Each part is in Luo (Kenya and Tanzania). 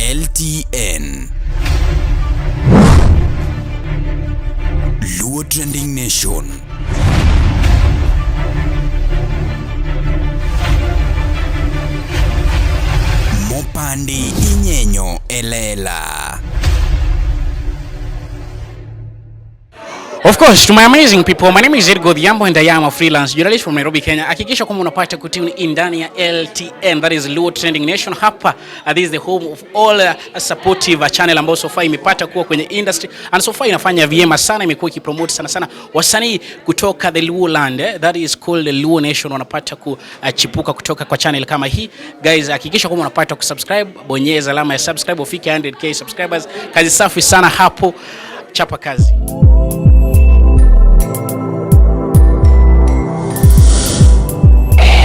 LTN. Luo Trending Nation. Mopandi inyenyo elela. Of course, to my amazing people, my name is Edgar Odhiambo and I am a freelance journalist from Nairobi, Kenya. Hakikisha kwamba unapata kutune in ndani ya LTN, that is Luo Trending Nation. Hapa, this is the home of all supportive channel ambayo so far imepata kuwa kwenye industry and so far inafanya vyema sana, imekuwa ikipromote sana sana wasanii kutoka the Luo land, eh, that is called the Luo Nation, wanapata kuchipuka kutoka kwa channel kama hii. Guys, hakikisha kwamba unapata kusubscribe, bonyeza alama ya subscribe ufike 100K subscribers. Kazi safi sana hapo, chapa kazi.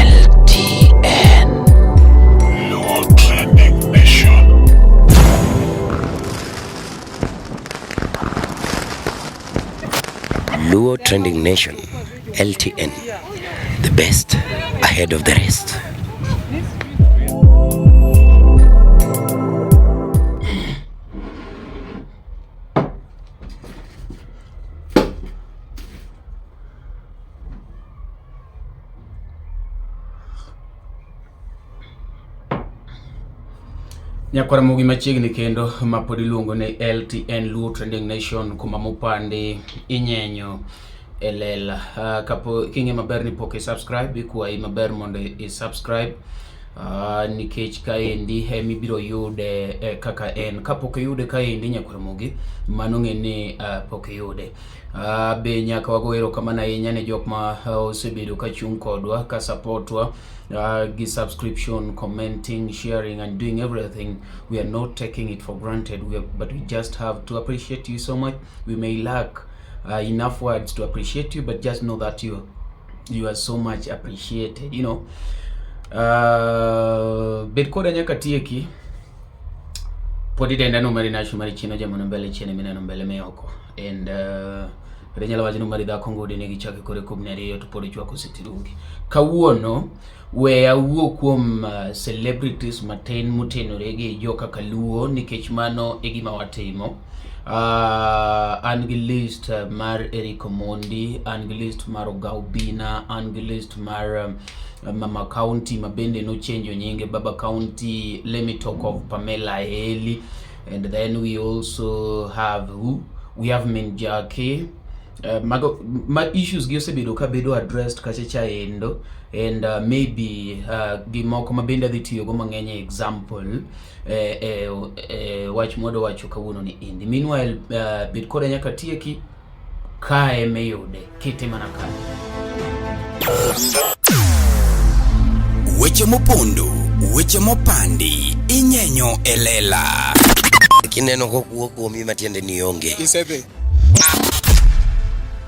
LTN. Luo Trending Nation. Luo Trending Nation, LTN, the best ahead of the rest. Nyakwar Ramogi machiegni kendo ma pod iluongo ni LTN Luo Trending Nation kuma mopandi inyenyo e lela. Kapo king'e maber ni pok i subscribe, ikwayi maber mondo i subscribe nikech kaendi emibiro yude kaka en. Kapok iyude kaendi nyakwar Ramogi, mano ng'e ni pok iyude. Be nyaka wago erokamano ahinya ne jok ma osebedo ka chung' kodwa, ka supportwa gi subscription, commenting, sharing and doing everything. We are not taking it for granted, but we just have to appreciate you so much. We may lack enough words to appreciate you, but just know that you are so much appreciated. Bed koda nyaka tieki. Pod idenda no mari nasho mari chino jamono mbele chien mineno mbele me oko. And kata inyalo wacho ni mari dhako ngudi nigi chake kore kubni ariyo to pod ichwako sitirungi. Kawuono we awuo kuom celebrities matin motenore gi joka Kaluo nikech mano e gima watimo. An gi list mar Eric Omondi, an gi list mar Oga Obina, an gi list mar Mama County ma bende nochenjo nyinge Baba County. Let me talk of Pamela Eli, and then we also have who? We have Min Jackie. Mago ma issues gi osebedo ka bedo addressed kacha cha endo and maybe gimoko ma bende adhi tiyogo mang'eny e example wach mwadwa wacho kawuono ni endi. Meanwhile, bed koda nyaka tieki kae miyude kete mana kae. Weche mopondo, weche mopandi, inyenyo e lela. Kineno kokuo kuomi matiende ni onge. Isedhi.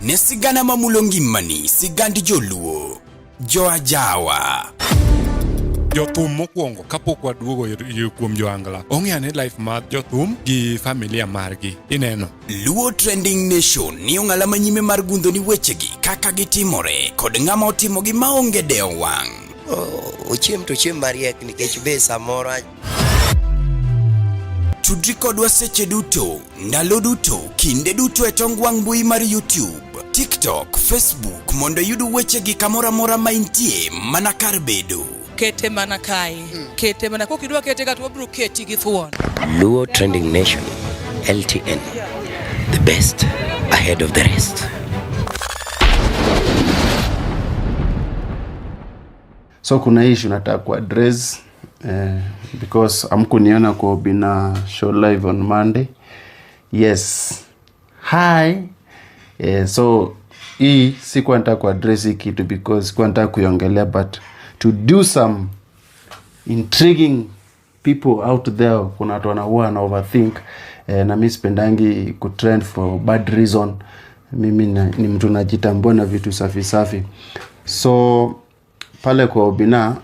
Ne sigana mamulo ngimani, sigand joluo, joajawa. Jothum mokwongo kapok waduogo kuom joangla ong'e ane life mar jothum gi familia margi ineno. Luo Trending Nation ni ong'ala manyime mar gundho ni wechegi kaka gitimore kod ng'ama otimogi maonge dewo wang'. Oh, ochiem to ochiem mariek nikech be samoro Tudri kodwa seche duto, ndalo duto, kinde duto e tong wang' mbui mar YouTube, TikTok, Facebook mondo iyud wechegi kamoro amora ma intie mana kar bedo. Kete mana kae, kete mana kokidwa kete ka to wabiro keti gi thuon. Luo Trending Nation, LTN, the best ahead of the rest. So kuna issue nataka kuaddress because amkuniona kwa Obina show live on Monday. Yes. Hi. So hii sikuwa nataka kuaddress hii kitu because sikuwa nataka kuiongelea, but to do some intriguing people out there, kuna watu wanaua na overthink na mi sipendangi kutrend for bad reason. Mimi ni mtu najitambua na vitu safi safi. So pale kwa Obina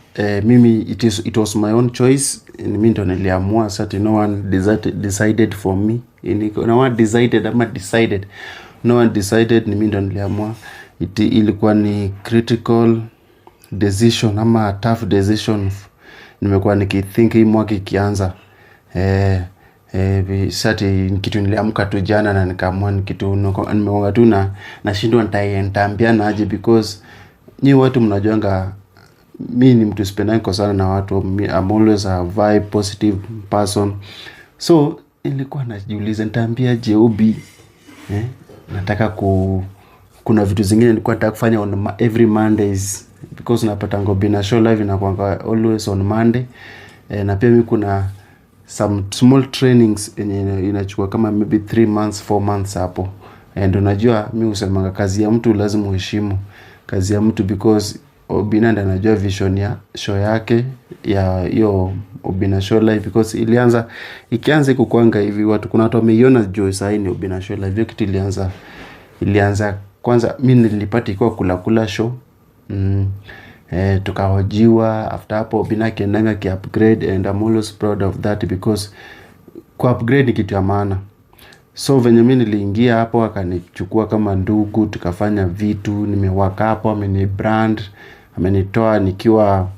mimi it was my own choice. Mimi ndo niliamua sasa, no one decided for me. No one decided ama decided. No one decided, ni mimi ndo niliamua. Ilikuwa ni critical decision ama tough decision. Nimekuwa nikithink hii mwaka ikianza. Eh, eh, sati ni kitu niliamka tu jana na nikaamua ni kitu nimeonga tu na nashindwa nitaambiana aje because nyi watu mnajuanga mi ni mtu sipendangi kukosana na watu. I'm always a vibe positive person, so nilikuwa najiuliza nitaambiaje Obi, eh? Nataka ku kuna vitu zingine nilikuwa nataka kufanya on every Mondays because napata Obinna Show Live inakuanga always on Monday, eh, na pia mi kuna some small trainings yenye inachukua kama maybe 3 months, 4 months hapo. And unajua mi husemanga kazi ya mtu lazima uheshimu kazi ya mtu because Obinna ndiye anajua vision ya show yake ya hiyo Obinna Show Live, because ilianza ikianza ikukwanga hivi watu, kuna watu wameiona juu sahii ni Obinna Show Live. Hiyo kitu ilianza kwanza mi nilipata ikiwa Kula Kula Show. Eh, tukahojiwa. After hapo Obinna akiendanga ki upgrade, and I'm always proud of that because ku upgrade ni kitu ya maana. So venye mi niliingia hapo, akanichukua kama ndugu, tukafanya vitu, nimewaka hapo, ameni brand, amenitoa nikiwa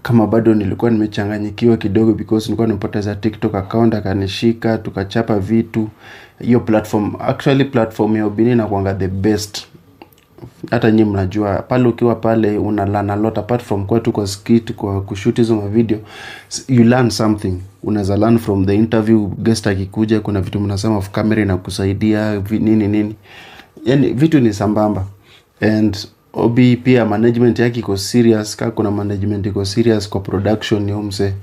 kama bado nilikuwa nimechanganyikiwa kidogo because nilikuwa nimepoteza TikTok account, akanishika, tukachapa vitu. Hiyo platform, actually platform ya Obinna inakuanga the best. Hata nyinyi mnajua pale, ukiwa pale una learn a lot apart from kwetu kwa skit, kwa kushoot hizo mavideo, you learn something. Unaweza learn from the interview, guest akikuja, kuna vitu mnasema off camera inakusaidia nini nini, yani vitu ni sambamba. And Obi pia management yake iko serious. Ka kuna management iko serious kwa production ni umse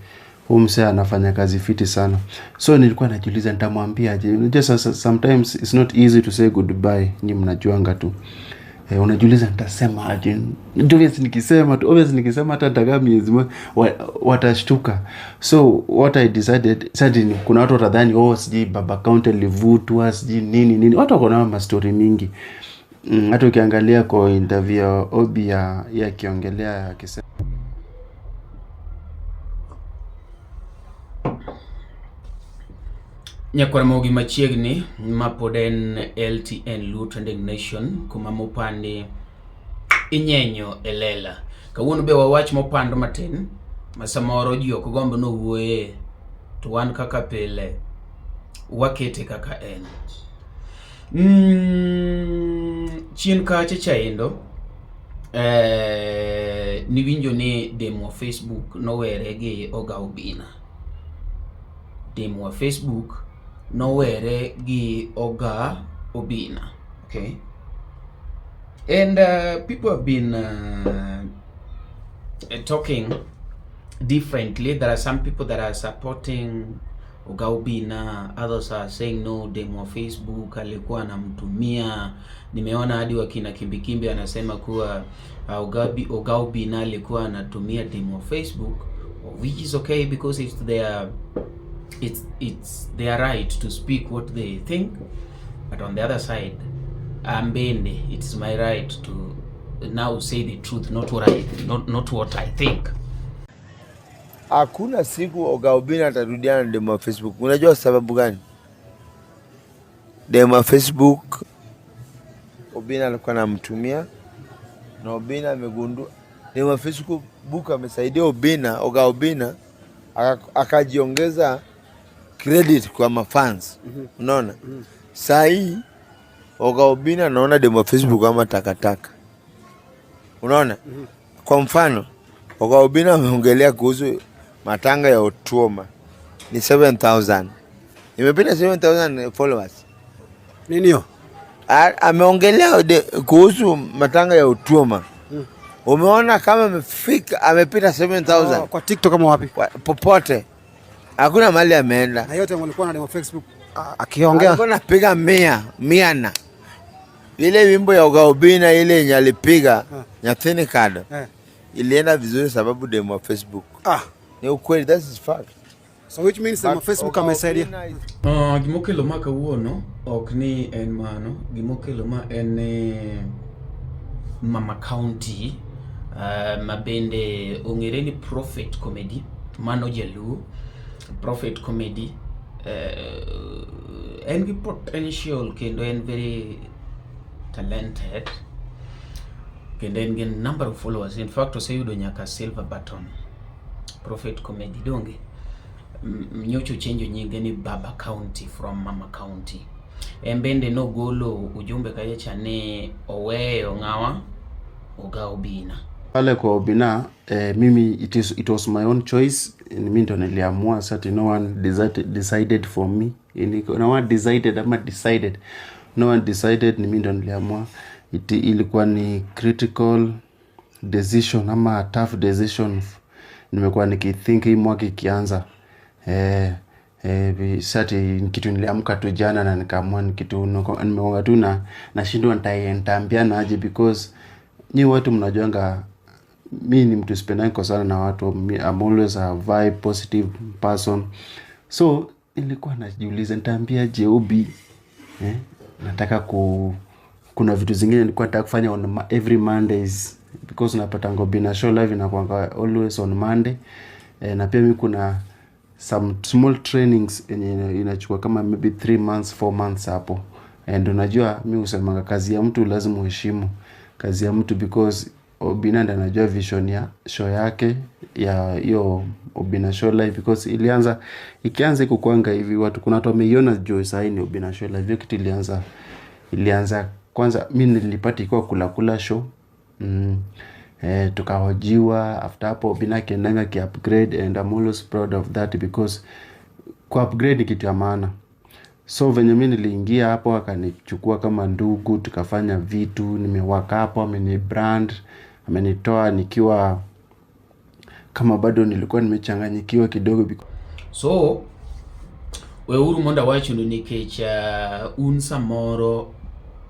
huyu msee, anafanya kazi fiti sana. So nilikuwa najiuliza nitamwambia aje. Unajua sasa sometimes it's not easy to say goodbye, nyi mnajuanga tu. Eh, unajiuliza nitasema aje. Obvious nikisema tu, obvious nikisema hata nitakaa miezi moja watashtuka. So what I decided sasa, kuna watu watadhani, oh, sijui Baba County alivutwa, sijui nini nini, watu wako na mastori mingi. Hata ukiangalia kwa interview ya Obi ya akiongelea akisema Nyakwar Ramogi machiegni ma pod en LTN Luo Trending Nation, kuma mopandi inyenyo e lela. Kawuono be wawach mopando matin ma samoro ji ok gomb nowuoye, to wan kaka pile wakete kaka en. Chien kacha chaendo niwinjo ni demu wa Facebook nowere gi Oga Obinna. Demu wa Facebook nowere gi Oga Obinna. Okay. And people have been talking differently. There are some people that are supporting Oga Obinna, others are saying no, demu wa Facebook alikuwa anamtumia. Nimeona hadi wakina Kimbikimbi anasema kuwa Oga Obinna alikuwa anatumia demu wa Facebook, which is okay because it's their right to speak what they think, but on the other side, ambende it's my right to now say the truth, not what I think. Hakuna siku Oga Obinna atarudiana na demu wa Facebook. Unajua sababu gani? Demu wa Facebook Obinna alikuwa anamtumia na Obinna amegundua demu wa Facebook amesaidia Obinna, Oga Obinna akajiongeza credit kwa mafans. Unaona? Saa hii Oga Obinna anaona demu wa Facebook kama takataka. Unaona? Kwa mfano, Oga Obinna ameongelea kuhusu matanga ya Otuoma ni 7000. Imepita 7000 followers. Nini hiyo? Ameongelea kuhusu matanga ya Otuoma. Umeona kama amefika amepita 7000 Oh, kwa TikTok kama wapi? Popote. Hakuna mahali ameenda. Na yote walikuwa na demo Facebook akiongea. Alikuwa anapiga mia mia na ile wimbo ya Oga Obinna ile yenye alipiga Nyathini Kado ilienda vizuri sababu demo wa Facebook. Ni ukweli, that is fact. So which means demo But Facebook Oga amesaidia. Obinna is Gimokelo ma kawuono ok ni en mano, gimokelo ma en ni Mama County, ma bende ong'ere ni Prophet Comedy, mano jaluo Prophet Comedy, en gi potential kendo en very talented kendo en gi number of followers. In fact, oseyudo nyaka silver button, Prophet Comedy donge. Nyocha ochenjo nyinge ni Baba County from Mama County. En bende nogolo ujumbe kacha cha ni oweyo ng'awa Oga Obina. Pale kwa Obina mimi it was my own choice. Mimi ndo niliamua sasa, no one decided for me. No one decided, ama decided. No one decided, ni mimi ndo niliamua. Ilikuwa ni critical decision ama tough decision. Nimekuwa nikithink hii mwaka ikianza. Sati ni kitu niliamka tu jana na nikaamua, ni kitu nimeonga tu na nashindwa nitaambiana aje, because nyi watu mnajuanga mi ni mtu sipendangi kukosana na watu. I'm always a vibe positive person. So nilikuwa najiuliza nitaambia je Obi, nataka ku, kuna vitu zingine nilikuwa nataka kufanya on every Mondays, because unapata Obina Show Live inakuanga always on Monday. Na pia mi kuna some small trainings yenye inachukua kama maybe 3 months, 4 months hapo. And unajua mi husemanga kazi ya mtu lazima uheshimu kazi ya mtu, because Obina ndiye anajua vision ya show yake ya hiyo Obina Show Live, because ikianza ikukuanga hivi watu, kuna watu wameiona juu sahi ni Obina Show Live. Hiyo kitu ilianza kwanza mi nilipata ikiwa Kula Kula Show. Tukahojiwa after hapo Obina akiendanga ki upgrade, and I'm always proud of that because ku upgrade ni kitu ya maana. So venye mi niliingia hapo akanichukua kama ndugu, tukafanya vitu, nimewaka hapo, ameni brand, amenitoa nikiwa kama bado nilikuwa nimechanganyikiwa kidogo. So weuru mondo awachnu nikech un samoro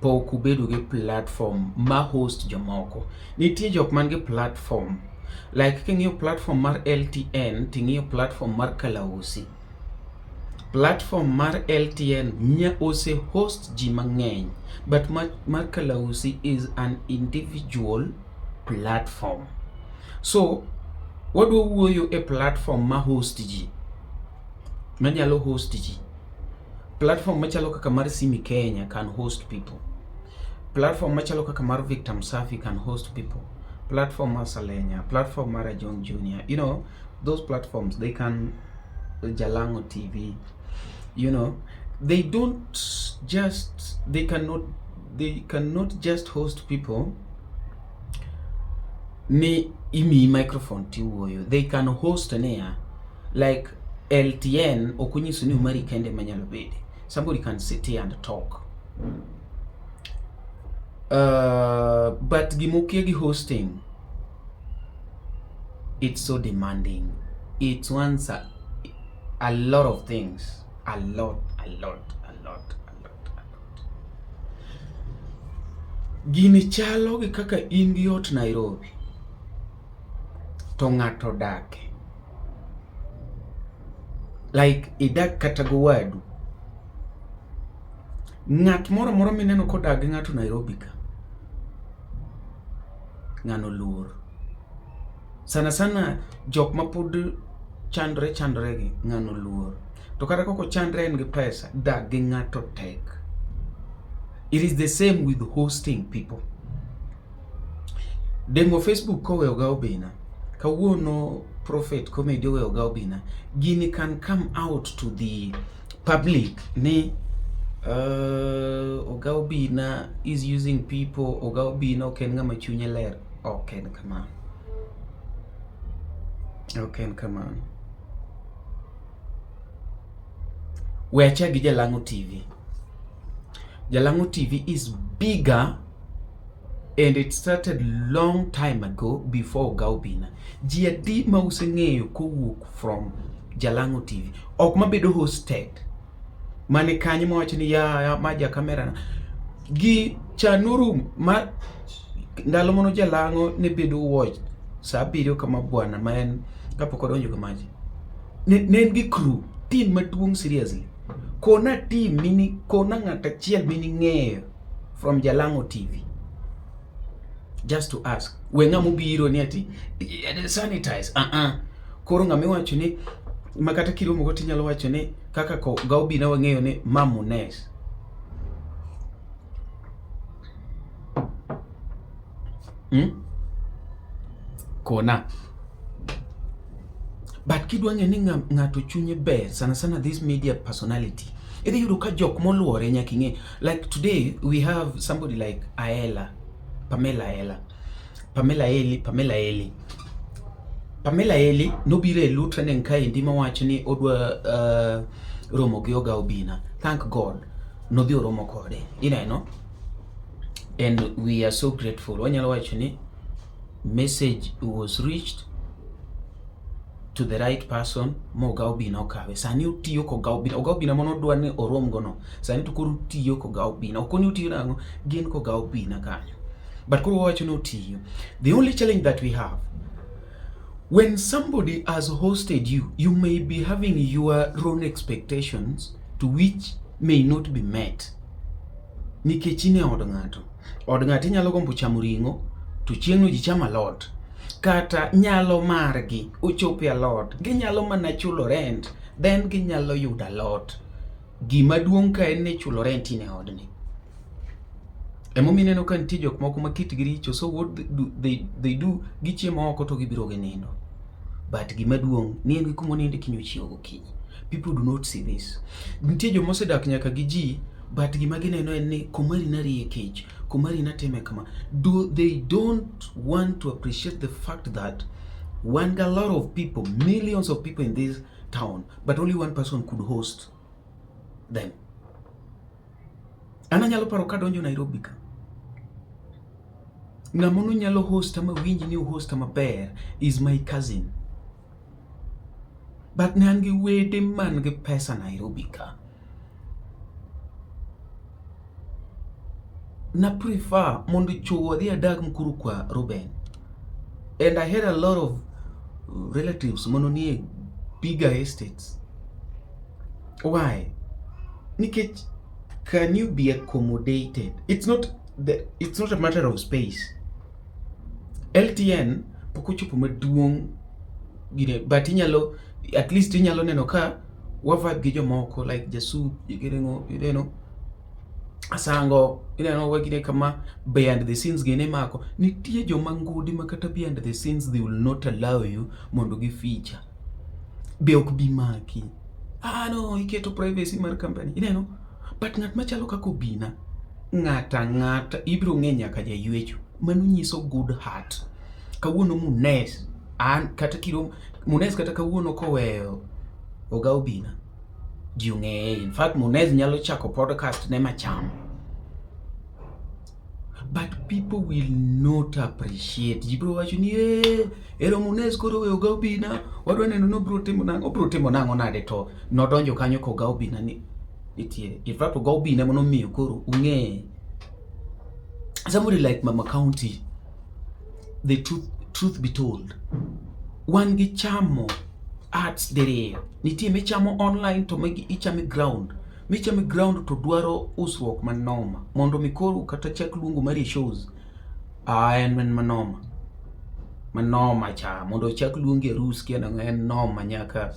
pok ubedo gi platform ma host jomoko. Nitie jok man gi platform like king'iyo platform mar LTN ting'iyo platform mar Kalausi. Platform mar LTN nya ose host ji mang'eny, but mar Kalausi is an individual platform. So wadwa wuoyo e platform ma host ji, manyalo host ji. Platform machalo kaka mar Simi Kenya can host people. Platform machalo kaka mar Victor Msafi can host people. Platform mar Salenya, platform mar Ajong Junior, those platforms, they can, Jalango TV, they don't just, they cannot just host people ni imiyi microphone tiwuoyo. They can host niya, like LTN ok onyiso ni Umari kende manyalo bede. Somebody can sit here and talk. But gimokia gi hosting, it's so demanding. It wants a lot of things. A lot, a lot, a lot, a lot, a lot. Gini chalo gi kaka in gi ot Nairobi to ng'ato odake. Like idak kata gowadu. Ng'at moro amora mineno kodak gi ng'ato Nairobi ka, ng'ano luor. Sana sana jok ma pod chandore chandore gi, ng'ano luor. To kata kok ochandre en gi pesa, dak gi ng'ato tek. It is the same with hosting people. Demo Facebook koweyo ga Obina, kawuono Prophet Comedy oweyo ga Obina, gini can come out to the public ni Oga Obina is using people, Oga Obina ok en ng'ama chunye ler. Ok en kamano. Ok en kamano. We achak gi Jalang'o TV. Jalang'o TV is bigger and it started long time ago before Oga Obina. Ji adi ma useng'eyo kowuok from Jalang'o TV? Ok mabedo hosted. Mane kanyo mawacho ni ya ma ja kamera na. Gi chanuru ma ndalo mano Jalang'o ne bedo watch saa 7 kama bwana ma en kapok odonjo kamaji. Ne en gi crew, team maduong' seriously. Kona team mini, kona ng'at achiel mining'eyo from Jalang'o TV. Just to ask. We ng'ama obiro ni ati sanitize. Koro ng'ama iwacho ni makata kiromo go tinyalo wacho ni kaka ko Oga Obina wang'eyo ni Mamunes. Kona. But kidwa ng'e ni ng'ato chunye ber, sana sana this media personality, idhi yudo ka jok moluore nyaka ing'e. Like today we have somebody like Aela, Pamela Aela, Pamela Eli, Pamela Eli. Pamela Eli nobiro e Luo Trending kaendi mawacho ni odwa romo gi Oga Obina. Thank God nodhi oromo kode. Ineno? And we are so grateful. Wanyalo wacho ni message was reached to the right person ma Oga Obina okawe. Sani otiyo koga Obina. Oga Obina mano odwa ni orom go no. Sani to koro otiyo koga Obina. Ok ni otiyo nang'o? Gin koga Obina kanyo. But koro wawacho ni otiyo. The only challenge that we have, when somebody has hosted you, you may be having your own expectations to which may not be met. Nikech in e od ng'ato. Od ng'ato inyalo gombo chamo ring'o, to chieng'no ji chamo alot. Kata nyalo margi ochopo e alot, ginyalo mana chulo rent, then ginyalo yudo alot. Gima duong' ka en ni chulo rent in e odni. Emomiyo ineno ka nitie jok moko ma kitgi richo, so what do they do, gichiemo oko to gibiro ginindo. But gima duong' ni en gi kuma oninde kiny ochiewo gokinyi. People do not see this. Nitie joma osedak nyaka gi ji, but gima gineno en ni komari nariye kech, komari natime kama. Do they don't want to appreciate the fact that one a lot of people, millions of people in this town, but only one person could host them. An anyalo paro kadonjo Nairobi ka. Ng'ama nonyalo host ama winj ni host maber is my cousin. But ne an gi wede man gi pesa Nairobi ka. Na prefer mondo chuo adhi adag Mukuru kwa Ruben. And I had a lot of relatives mono nie bigger estates. Why? Nikech can you be accommodated? It's not a matter of space. LTN pok ochopo maduong' gine, but inyalo at least inyalo neno ka wa vibe gi jomoko like Jasup, ineno, ineno Asango, ineno wagine kama behind the scenes gine mako. Nitie joma ngudi ma kata behind the scenes they will not allow you mondo gi feature. Be ok bi maki. Ah no, iketo privacy mar company. Ineno? But ng'at machalo kaka Obina, ng'ata ng'ata ibiro ng'e nyaka jaywecho. Mano nyiso good heart. Kawuono Munes, an kata kiro Munes kata kawuono koweyo Oga Obina, ji ong'eye. In fact, Munes nyalo chako podcast ne macham. But people will not appreciate. Ji biro wacho ni eh, ero Munes koro oweyo Oga Obina, wadwa neno ni obiro timo nang'o, obiro timo nang'o nade to nodonjo kanyo ka Oga Obina ni nitie. In fact, Oga Obina ema koro ung'eye. Somebody like Mama County, the truth be told, wan gi chamo arts diriyo. Nitie michamo online to magi ichamo e ground. Michamo e ground to dwaro usruok manoma. Mondo mi koro kata chak luongo mari e shows, ah, en en manoma. Manoma cha, mondo ochak luongi e arus kia nang'o en noma nyaka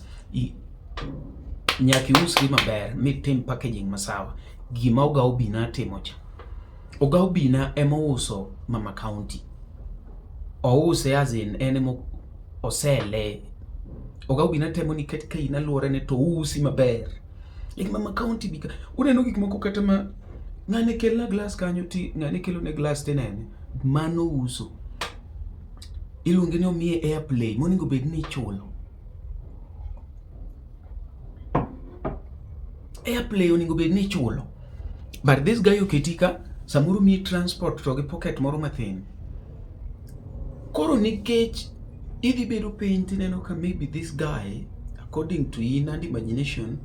nyaka iusri maber mitim packaging masawa. Gima Oga Obina timo cha. Oga Obina ema ouso Mama County. Ouse as in en ema osele. Oga Obina temo ni ket ka in aluore ne to ousi maber. Like Mama County bika. Uneno gik moko kata ma ng'ane kelna glass kanyo ti ng'ane kelo ne glass tinene. Mano uso. Iluonge ni omiye airplay monego bed ni ichulo. Airplay onego bed ni ichulo. But this guy oketi ka samoro miyi transport to gi pocket moro mathin. Koro nikech idhi bedo piny tineno ka maybe this guy according to in and imagination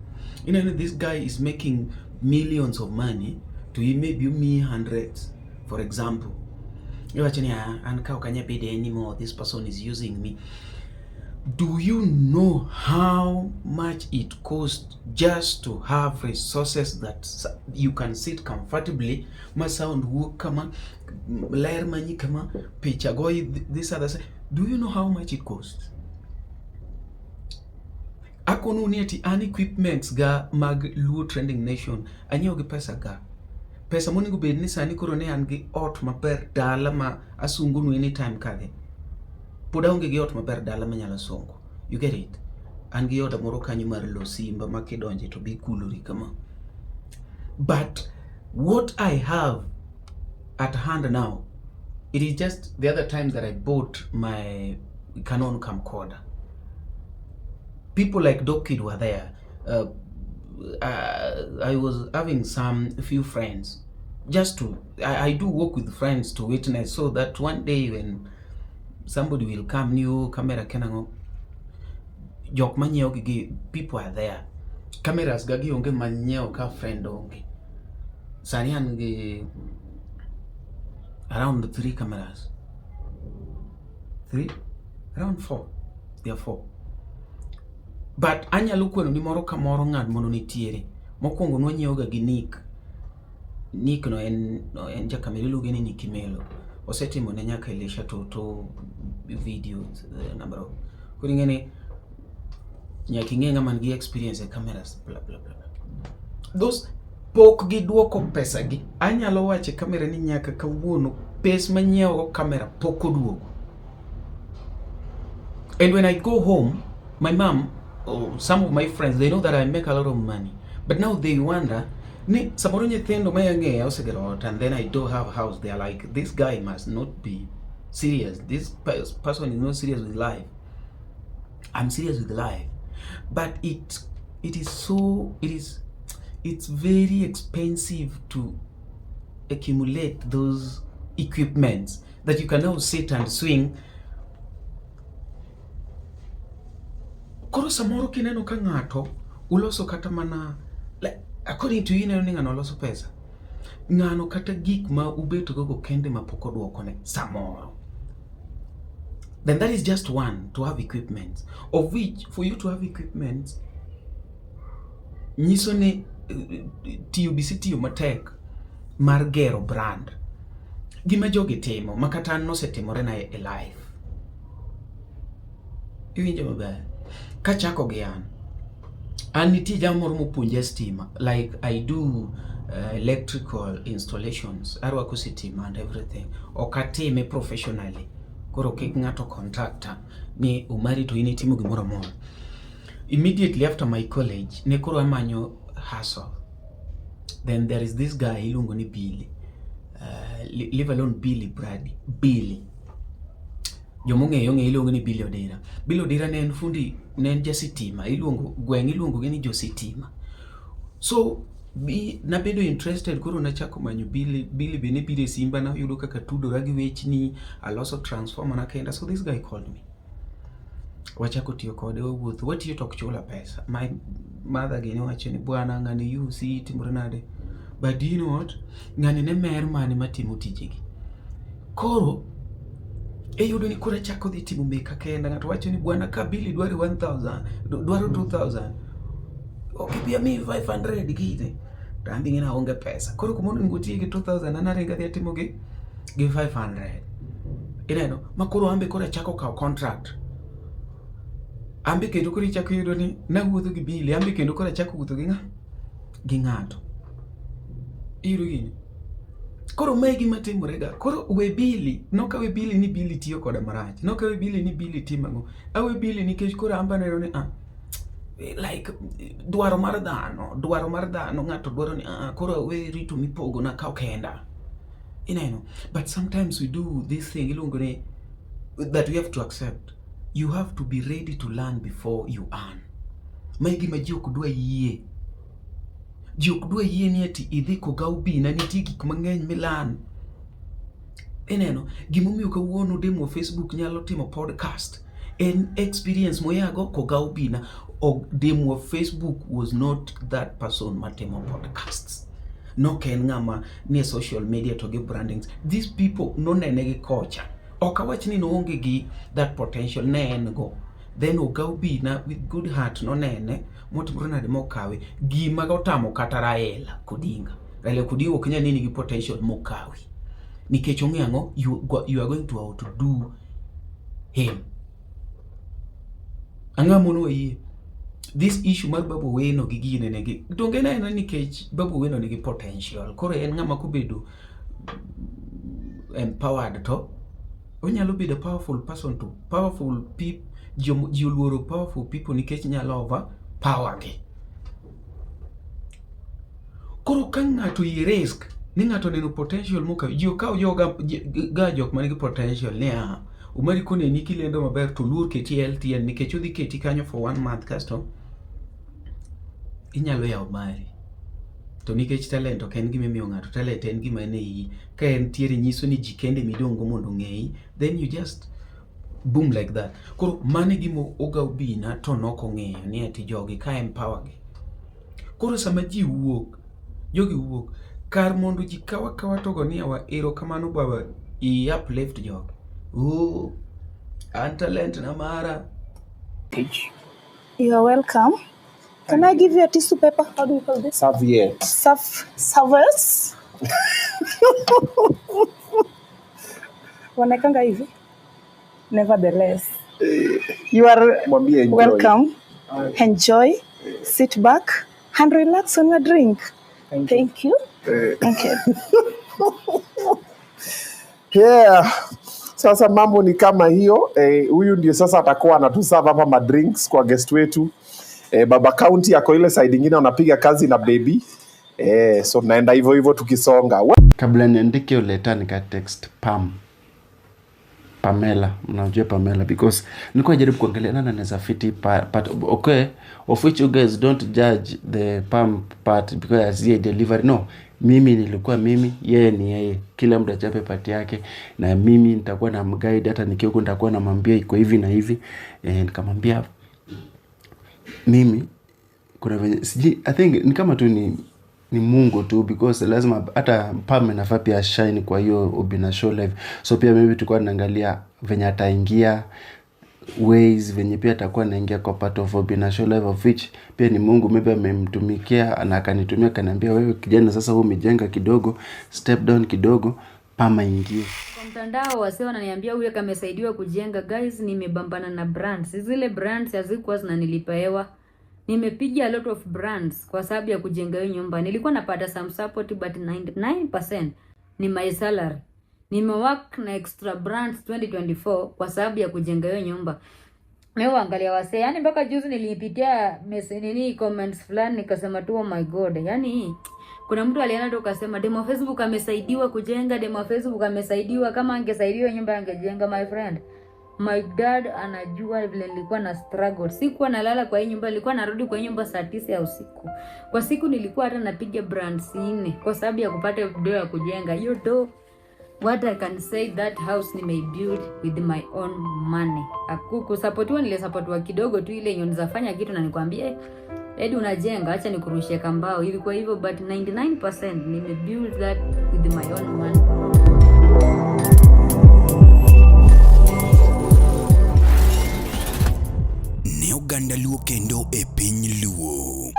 ineno this guy is making millions of money to in maybe omiyi hundreds for example. Iwacho ni ah, an ka ok anyal bede anymore, this person is using me. Do you know how much it costs just to have resources that you can sit comfortably, ma sound wuok kama, ler manyi kama, picha goyi this other side. Do you know how much it costs? Akonu ni ati an equipments ga mag Luo Trending Nation anyiewo gi pesa ga. Pesa monego bed ni sani koro ne an gi ot maber dala ma asungonu anytime kadhi. Pod aonge gi ot maber dala manyalo sungo. You get it? An gi oda moro kanyo mar lo simba ma kidonje to be ikulori kama. But what I have at hand now, it is just the other time that I bought my Canon camcorder. People like Dokid were there. I was having some few friends just to I do work with friends to witness so that one day when somebody will come new camera kenango jok manyiewo gigi, people are there. Cameras ga gionge manyiewo ka friend onge. Sani an gi around three cameras, three, around four, they are four, but anyalo kwano ni moro ka moro ng'at mondo nitiere. Mokwongo nwanyiewo ga gi Nick. Nick no en jakamera, iluonge ni Nick Melo. Osetimo ne nyaka Elisha Toto videos, number of. Koro ing'e ni nyaka ing'e ng'ama nigi experience e cameras, bla bla bla. Those pok giduoko pesa gi. Anyalo wacho e camera ni nyaka kawuono pes manyiewo go camera pok oduogo. And when I go home, my mom or some of my friends, they know that I make a lot of money. But now they wonder, ni samoro nyithindo ma ang'eya osegero ot and then I don't have a house. They are like, "This guy must not be serious. This person is not serious with life." I'm serious with life. But it is so it is it's very expensive to accumulate those equipments that you can now sit and swing. Koro samoro kineno ka ng'ato uloso kata mana like, according to you, ineno ni ng'ano loso pesa, ng'ano kata gik ma ubet go go kende ma pok oduokone samoro. Then that is just one, to have equipment, of which for you to have equipment nyiso ni tiyo bisi tiyo matek mar gero brand. Gima jogi timo ma kata an nosetimore na e life, iwinjo maber kachako gi an nitie jamo moro mopuonja stima. Like, I do electrical installations, arwako sitima and everything. Ok atime professionally, koro kik ng'ato contacta ni Omari to in itimo gimoro amora. Immediately after my college ne koro amanyo hustle. Then there is this guy iluongo ni Billy, leave alone Billy Brady, Billy jomong'eyo ong'eyo, iluongo ni Billy Odira. Billy Odira ne en fundi, ne en jasitima, iluongo gweng' iluongo gi ni jositima. So bi, nabedo interested, koro nachako manyo Billy. Billy be ne biro e simba, nayudo kaka tudora gi wechni, aloso transformer na kenda. So this guy called me, wachako tiyo kode, wawuotho, watiyo to ok chula pesa. My mother gini wacho ni, "Bwana, ng'ani usi timore nade?" But do you know what? Ng'ani ne mer mane matimo tijegi. Koro iyudo ni koro achako dhi timo meka kenda. Ng'ato wacho ni, "Bwana, ka Billy dwaro 1000, dwaro 2000, ok ibi amiyi 500 gine." To an be aonge pesa. Koro kuma onego otiye gi 2000, an aringo adhi atimo gi 500. Ineno ma koro an be koro achako kawo contract. An be kendo koro ichako yudo ni nawuotho gi Billy, an be kendo koro achako wuotho gi ng'a? Gi ng'ato. Iyudo gini? Koro mae gima timore ga. Koro we Billy, nokawe Billy ni Billy tiyo koda marach. Nokawe Billy ni Billy timo ang'o. Awe Billy nikech koro an be aneno ni like dwaro mar dhano, dwaro mar dhano, ng'ato dwaro ni koro we rito mipogo na kaw kenda. Ineno? But sometimes we do this thing iluongo ni that we have to accept. You have to be ready to learn before you earn. Mae gima ji ok dwa yie. Ji ok dwa yie ni ati idhi kogaw bina nitie gik mang'eny milan. Ineno, gimomiyo kawuono demo Facebook nyalo timo podcast en experience moyago kogaw bina. Demo Facebook was not that person matimo podcasts. Nok en ng'ama nie social media to gi brandings. These people nonene gi kocha. Ok awach ni noonge gi that potential, ne en go. Then ogaw bina with good heart nonene motimore nade mokawe. Gima otamo kata Raila Odinga. Raila Odinga ok nyal neni gi potential mokawi. Nikech ong'eyo ang'o, you are going to outdo him. Ang'o mono wayie? This issue mar Babu Owino gi gine negi donge ne en nikech Babu Owino nigi potential. Koro en ng'ama kobedo empowered to onyalo bedo a powerful person to powerful people. Ji oluoro powerful people nikech nyalo over power gi. Koro ka ng'ato i risk ni ng'ato oneno potential mokaw ji okaw joga ga jok man gi potential niya Umari koneni kilendo maber to luor keti e LTN nikech odhi keti kanyo for one month kasto inyalo yawo mari. To nikech talent ok en gima imiyo ng'ato, talent en gima en e iyi. Ka entiere nyiso ni ji kende midong' go mondo ong'eyi, then you just boom like that. Koro mano e gima Oga Obina to nok ong'eyo ni ati jogi ka empower gi. Koro sama ji wuok, jogi wuok, kar mondo ji kaw akawa to go ni yawa erokamano baba i uplift jogi. Ooh, an talent na mara. You are welcome. Can I give you a tissue paper? How do you call this? Serviette. Serviettes? Wanaekanga hivi? Nevertheless. You are Mwambie enjoy. welcome. Enjoy. Sit back and relax on your drink. Thank you. Okay. Yeah. Sasa mambo ni kama hiyo eh, huyu ndio sasa atakuwa anatuserve hapa madrinks kwa guest wetu eh, Baba County ako ile side ingine wanapiga kazi na baby eh, so tunaenda hivyo hivyo tukisonga. Kabla niandike hiyo letter nika text Pam. Pamela, mnajua Pamela because nilikuwa najaribu kuangalia nani anaweza fiti part okay, of which you guys don't judge the Pam part because as ye delivery no, mimi nilikuwa mimi, yeye ni yeye, kila mtu achape part yake, na mimi nitakuwa na mguide, hata nikiwa huko nitakuwa namwambia iko hivi na hivi. Nikamwambia mimi kuna venye sijui, I think ni kama tu ni Mungu tu because lazima hata Pam inafaa pia shine kwa hiyo Obina Show Live. So pia maybe tulikuwa tunaangalia venye ataingia ways venye pia atakuwa anaingia kwa part of Obina Show Live, of which pia ni Mungu maybe amemtumikia na akanitumia akaniambia, wewe kijana sasa wewe umejenga kidogo, step down kidogo, Pam aingie. Kwa mtandao wasee wananiambia huyu kamesaidiwa kujenga. Guys, nimebambana na brands. Zile brands hazikuwa zinanilipa hewa. Nimepiga a lot of brands kwa sababu ya kujenga hiyo nyumba. Nilikuwa napata some support but 99% ni my salary. Nimework na extra brands 2024 kwa sababu ya kujenga hiyo nyumba. Mimi huangalia wasee, yani mpaka juzi nilipitia nini comments fulani nikasema tu oh my god. Yani kuna mtu alienda tu akasema demo Facebook amesaidiwa kujenga, demo Facebook amesaidiwa, kama angesaidiwa nyumba angejenga. My friend, my dad anajua vile nilikuwa na struggle. Sikuwa nalala kwa hii nyumba, nilikuwa narudi kwa hii nyumba saa 9 ya usiku. Kwa siku nilikuwa hata napiga brands 4 kwa sababu ya kupata do ya kujenga. Hiyo do, what I can say, that house nimeibuild with my own money. Kusupportiwa nilisupportiwa kidogo tu, ile yenye unaweza kitu na nikwambie Edi unajenga, acha nikurushie kambao. Ilikuwa hivyo, but 99% nimebuild that with my own money. Ne oganda Luo kendo e piny Luo.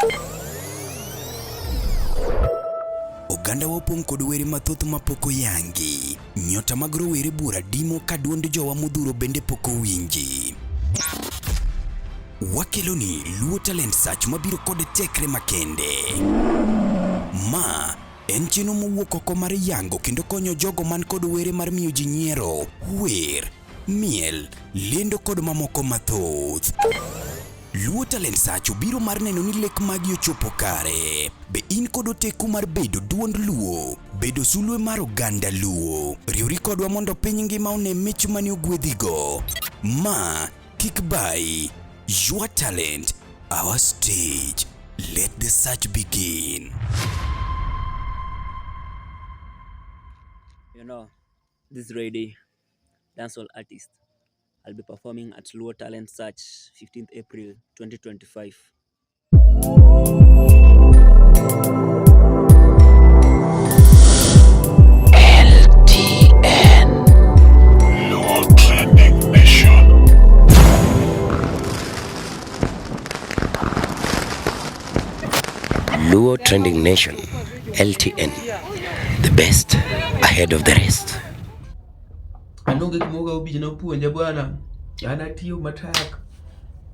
Oganda wa opong' kod were mathoth mapok oyangi. Nyota mag rowere buora dimo ka duond jowa modhuro bende pok owinji. Wakeloni Luo Talent Search mabiro kod tekre makende. Ma en chenro mowuok oko mar yango kendo konyo jogo man kod were mar miyo ji nyiero, wer, miel, lendo kod mamoko mathoth. Luo Talent Search obiro mar neno ni lek magi ochopo kare. Be in kod oteku mar bedo duond Luo, bedo sulwe mar oganda Luo? Riwri kodwa mondo piny ngima one mich mane ogwedhigo. Ma kik bayi. Your talent, our stage. Let the search begin. You know, this lady, dancehall artist, I'll be performing at Luo Talent Search 15th April 2025. LTN Luo Trending Nation. Luo Trending Nation, LTN, the best ahead of the rest. An onge gima Oga Obich nopuonja bwana. An atiyo matek.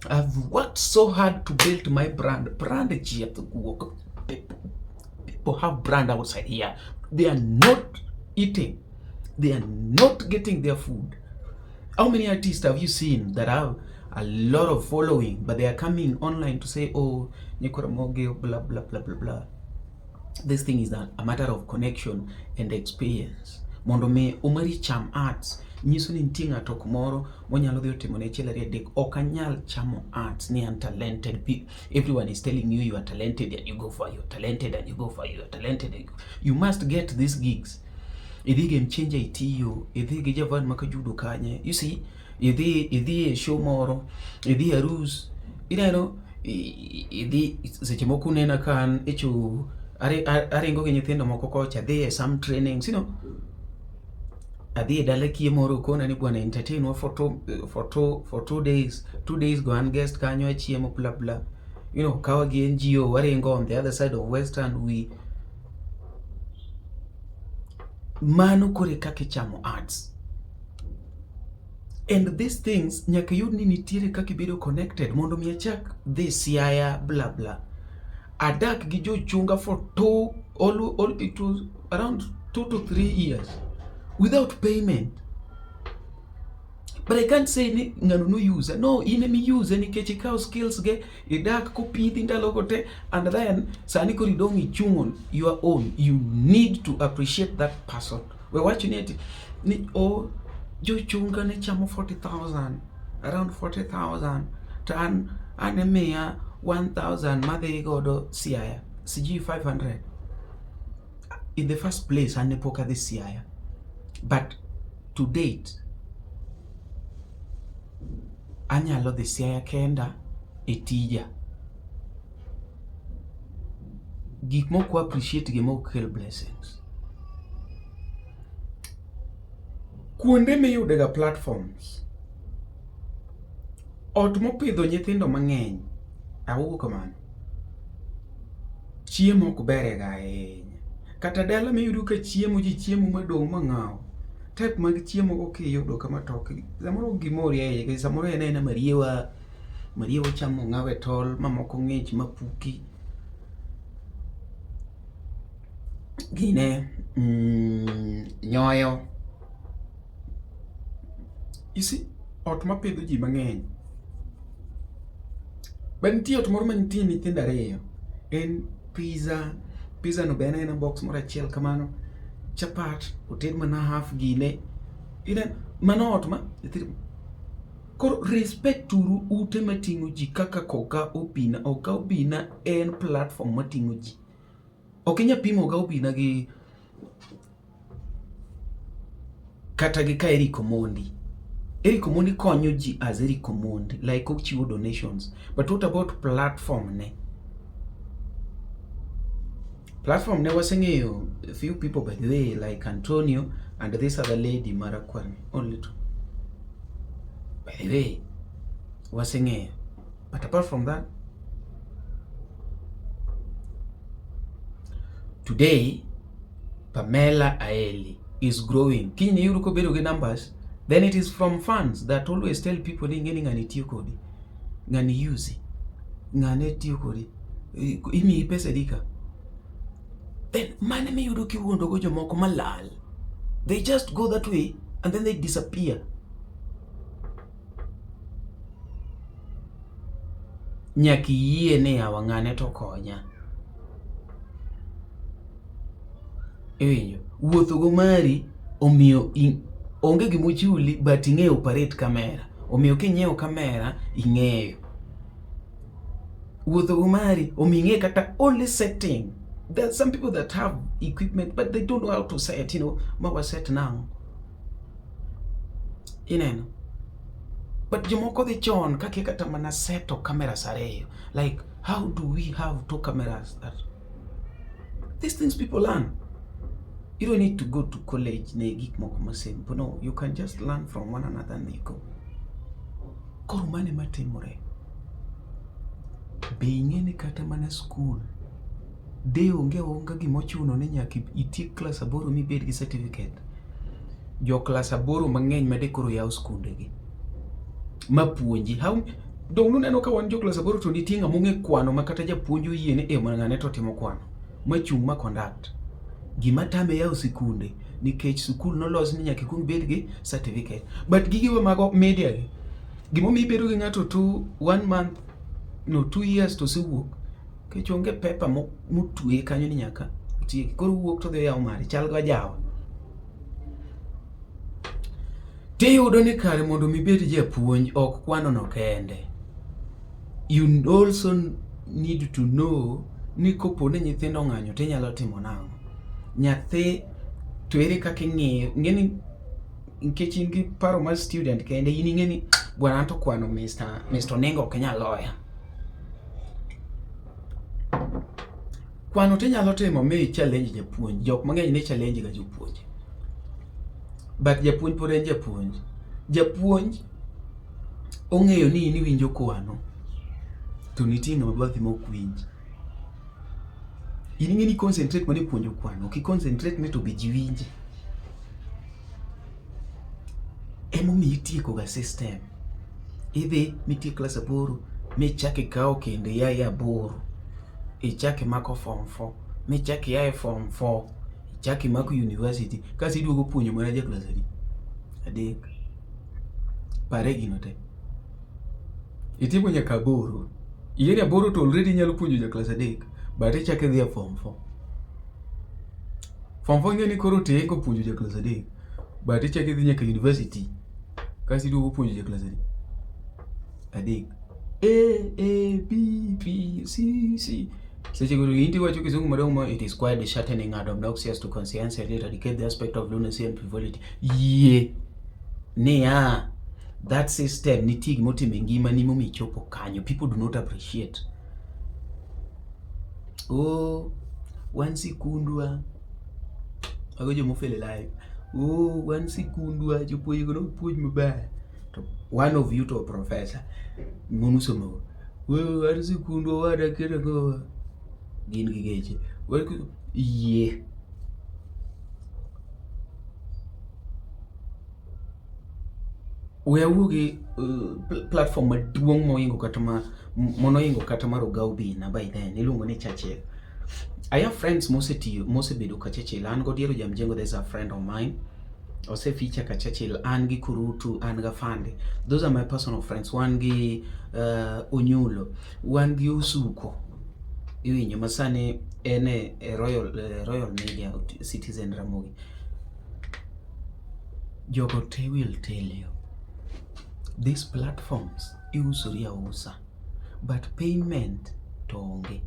I've worked so hard to build my brand. Brand chieth guok. People have brand outside here. They are not eating. They are not getting their food. How many artists have you seen that have a lot of following but they are coming online to say oh nyikwa Ramogi blah blah blah blah blah. This thing is a matter of connection and experience. Mondo mi Omari cham arts nyiso ni nitie ng'ato kumoro monyalo dhi otimo ne achiel ariyo adek. Ok anyal chamo arts ni an talented. Everyone is telling you you are talented and you go for you are talented and you go for you are talented. And you, you must get these gigs. Idhi Game Changer itiyo, idhi gi Javan Makajudo kanye. You see, idhi idhi e show moro, idhi e arus. Ineno idhi seche moko unena ka an echo aringo gi nyithindo moko kocha adhi e some trainings, you know. Adhi e dala kiye moro okona ni bwana entertain wa for 2 days 2 days go an guest kanyo achiemo bla bla, you know, kawa gi NGO waringo on the other side of Western we mano kore kaka ichamo ads and these things nyaka iyud ni nitiere kaka ibedo connected mondo mi achak dhi Siaya bla bla adak gi jochunga for two all, it was around 2 to 3 years without payment, but I can't say ni ng'ano no use no in emi use nikech ikawo skills ge idak kopidhi ndalogo te and then sani koro idong' ichung' on your own. You need to appreciate that person. We wacho ni ati ni o jochunga ne chamo 40,000, around 40,000, to an imiya 1000 madhi godo Siaya, sijui 500. In the first place an ne pok adhi Siaya, but to date anyalo dhi Siaya kenda e tija. Gik moko appreciate gi mok kel blessings. Kuonde miyude ga platforms. Ot mopidho nyithindo mang'eny, awuo kamano. Chiemo ok bere ga ahinya. Kata dala miyudo ka chiemo ji chiemo madong' mang'aw. Type mag chiemo go kiyudo kama to ok samoro ok gimori e iye, samoro en aena mariewa, mariewa ochamo ong'aw e tol, mamoko ng'ich mapuki. Gine, nyoyo. You see, ot mapidho ji mang'eny. Be nitie ot moro manitie nyithindo ariyo. En pizza, pizza no be en aena box moro achiel kamano. Chapat oted mana half gine. Ine, mano ot ma nyithindo. Koro respect uru ute mating'o ji kaka Oga Obina. Oga Obina en platform mating'o ji. Ok inyal pimo Oga Obina gi kata gi ka Eric Omondi. Eric Omondi konyo ji as Eric Omondi, like ochiwo donations. But what about platform ne? Platform ne waseng'eyo few people, by the way, like Antonio and this other lady marakwar ni, only two. By the way, waseng'eyo. But apart from that, today Pamela Aeli is growing. Kiny iyudo kobedo gi numbers, then it is from fans that always tell people ni ing'e ni ng'ani tiyo kodi, ng'ani use, ng'ane tiyo kodi, imiyi pesa adi ka. Then mano miyudo kiwuondo go jomoko malal. They just go that way and then they disappear. Nyaka iyie ni yawa ng'ane to konya. Iwinjo? Wuotho go mari omiyo onge gimochuli but ing'eyo operate camera. Omiyo kinyiewo camera ing'eyo. Wuotho go mari omiyo ing'e kata only setting. There are some people that have equipment but they don't know how to set, ma wa set nang'o. Ineno? But jomoko dhi chon kakia kata mana seto cameras ariyo. Like, how do we have two cameras that these things people learn. You don't need to go to college ne gik moko ma simple. No, you can just learn from one another and you go. Koro mano ema timore. Be ing'e ni kata mana skul de onge aonga gimochuno ni nyaka itiek klas aboro mibed gi certificate. Jo klas aboro mang'eny ma de koro yawo skunde gi mapuonji. How dong nuneno ka wan jo klas aboro to nitie ng'ama ong'e kwano ma kata japuonj oyie ni e ng'ane to timo kwano machung' ma conduct. Gima tame yawo sikunde nikech sikul nolos ni nyaka ikuong ibed gi certificate. But gigewa mag media gi. Gimomiyo ibedo gi ng'ato two, one month, no 2 years to osewuok. Nikech onge paper motweye kanyo ni nyaka otieki. Koro owuok to odhi oyawo mare, chal gi ajawa. Tiyudo ni kare mondo mi ibed japuonj ok kwano no kende. You also need to know ni kopo ni nyithindo ong'anyo tinyalo timo nang'o. Nyathi to ere kaka ing'iyo, ing'eni nikech in gi paro mar student kende in ing'e ni bwana anto kwano Mr. Onengo ok nyal loya. Kwano tinyalo timo mi challenge japuonj. Jok mang'eny ne challenge ga jopuonj. But japuonj pod en japuonj. Japuonj ong'eyo ni in iwinjo kwano to nitie ng'ama bathi ma ok winj. In ing'e ni concentrate mana e puonjo kwano, ok i concentrate ni to be ji winje. Emomiyo itieko ga system. Idhi mitiek klas 8 michak ikawo kendo ia e 8 ichak imako form 4 michak ia e form 4 ichak imako university kasto iduogo puonjo mana ja klas adi? 3. Pare gino te. Itieko nyaka 8. Ing'e ni 8 to already inyalo puonjo ja klas 3 but ichak idhi e form 4. Form 4 ing'e ni koro tieko puonjo ja klas 3 but ichak idhi nyaka university kasto iduogo puonjo ja klas adi? 3. A, A, B, B, C, C. Seche go in tiwacho kisungu madongo ma it is quite disheartening and obnoxious to conscientiously eradicate the aspect of lunacy and frivolity. Yie niya that system nitie gimotimo e ngimani momiyo ichopo kanyo. People do not appreciate. Oh, wan sikundwa mago joma ofel e life. Oh, wan sikundwa jopuonj go nok puonj maber. To one of you to a professor monusomo. Wan sikundwa wada kere go gin gi geche. Yie. We awuo gi platform maduong' moingo kata ma monoingo kata mar Oga Obinna by then iluongo ni Churchill. I have friends mosetiyo mosebedo ka Churchill. An godiero Jamjengo, there's a friend of mine. Ose feature ka Churchill, an gi Kurutu, an ga Fande. Those are my personal friends. Wan gi Onyulo, wan gi Osuko. Iwinjo ma sani en e Royal Media, Citizen Ramogi. Jogo te will tell you. These platforms iusori ausa. But payment to onge.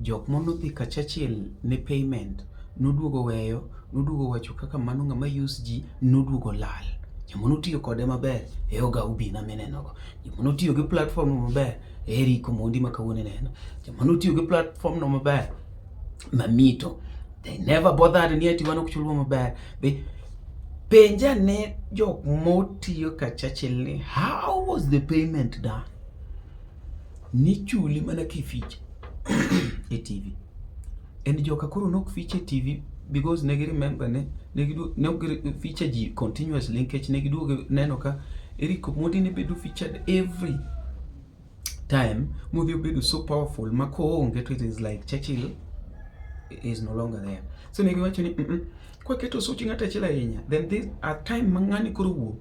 Jok manodhi ka Churchill ne payment noduogo weyo, noduogo wacho kaka mano ng'ama use ji, noduogo lal. Joma notiyo kode maber e Oga Obinna mineno go. Joma notiyo gi platform no maber e Eric Omondi ma kawuono ineno. Joma notiyo gi platform no maber Mamito. They never bothered ni ati wan ok chulwa maber. They penja ne jok motiyo ka Churchill ni how was the payment done? Nichuli mana kificha e TV. And joka koro nok feature TV because ne gi remember ne ne ok feature ji continuously nikech ne giduogo neno ka Eric Omondi ne bedo featured every time modhi obedo so powerful ma koonge to it is like Churchill is no longer there. So ne giwacho ni kwaketo such ng'ato achiel ahinya then this a time ma ng'ani koro wuok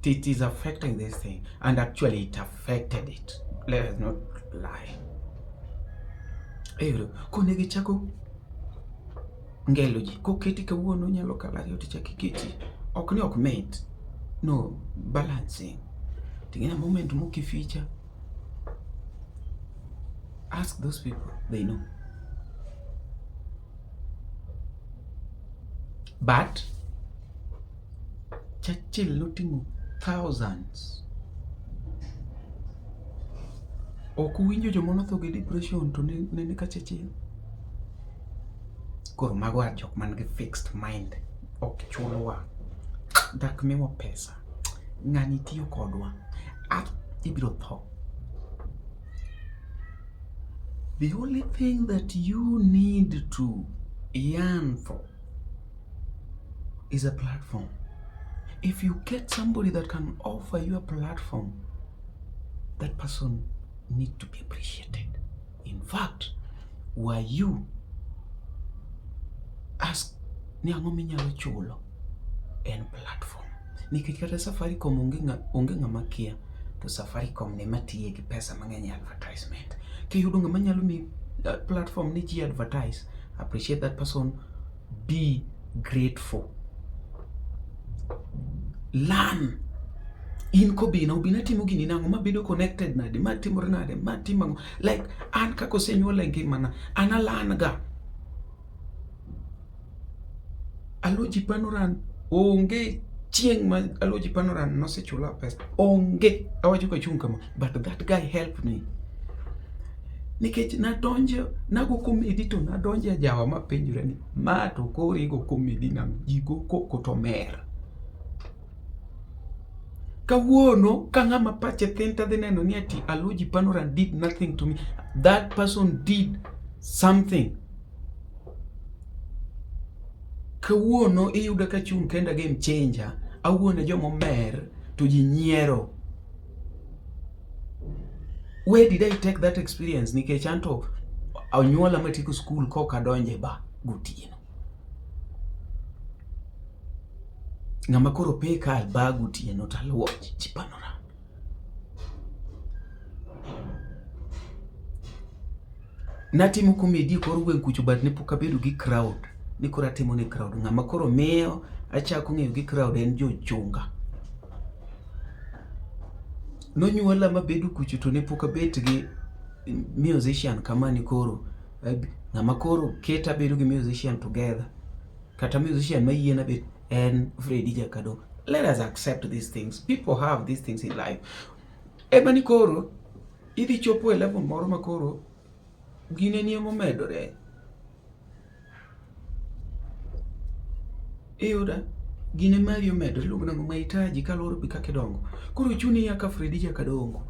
it is affecting this thing, and actually it affected it. Let us not lie. Ero, kone gichako ngelo ji koketi kawuono nyalo kalo ariyo tichako iketi ok ni ok mit no balancing ting'e moment mokificha ask those people, they know. But Churchill noting'o thousands. Ok uwinjo joma notho gi depression to ne ni ka Churchill. Koro mago are jok man gi fixed mind. Ok chulwa. Dak miwa pesa. Ng'ani tiyo kodwa. Ah, ibiro tho. The only thing that you need to yearn for is a platform. If you get somebody that can offer you a platform, that person need to be appreciated. In fact, were you ask ni ang'o minyalo chulo en platform. Nikech kata Safaricom onge ng'ama kia. To Safaricom ne matiye gi pesa mang'eny e advertisement. Kiyudo ng'ama nyalo miyi platform ni ji advertise, appreciate that person, be grateful. Learn. In kobina, Obina timo gini nang'o, ma bedo connected nade, ma timore nade, ma timo ang'o. Like, an kaka osenyuola e ngimana, an alan ga. Aloji Panoran onge chieng' ma Aloji Panoran nosechula pesa. Onge. Awacho kachung' kama. But that guy helped me. Nikech nadonjo, nago komedi to nadonjo e jawa mapenjore ni ma to koro igo komedi nang'o? Ji go koko to mer. Kawuono ka ng'ama pache thin tadhi neno ni ati Aloji Panoran did nothing to me. That person did something. Kawuono iyuda kachung' kenda game changer, awuone joma omer to ji nyiero. Where did I take that experience? Nikech anto onyuola matieko skul kok adonjo e bar gotieno. Ng'ama koro peka e bar gotieno to aluoch ji panora. Natimo comedy e kor gweng' kucho but ne pok abedo gi crowd. Ni koro atimo ne crowd. Ng'ama koro miyo achako ng'eyo gi crowd en jochunga. Nonyuola mabedo kucho to ne pok abet gi musician kama ni koro ng'ama koro keta bedo gi musician together kata musician mayiena bet en Freddy Jakado. Let us accept these things. People have these things in life. Ema ni koro idhi chopo e level moro ma koro gine ni momedore. Iyuda gine mari omedore iluongo nang'o mahitaji kaluwore gi kaka idongo. Koro chuni ia ka Freddy Jakadongo.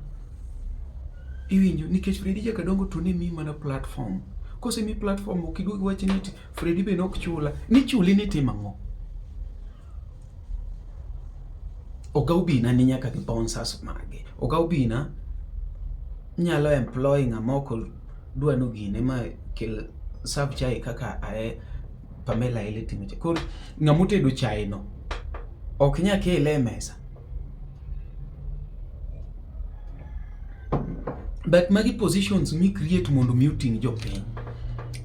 Iwinjo nikech Freddy Jakadongo to ne miyi mana platform. Kosemiyi platform ok iduog iwach ni ati Freddy be nok chula. Nichuli ni timo ang'o? Oga Obina ni nyaka gi sponsors mage. Oga Obina nyalo employ ng'ama ok dwa ni ogine ma kel serve chai kaka ae Pamela Ele timo cha. Koro ng'ama otedo chai no ok nyal kele e mesa. But magi positions mi create mondo mi oting' jopiny.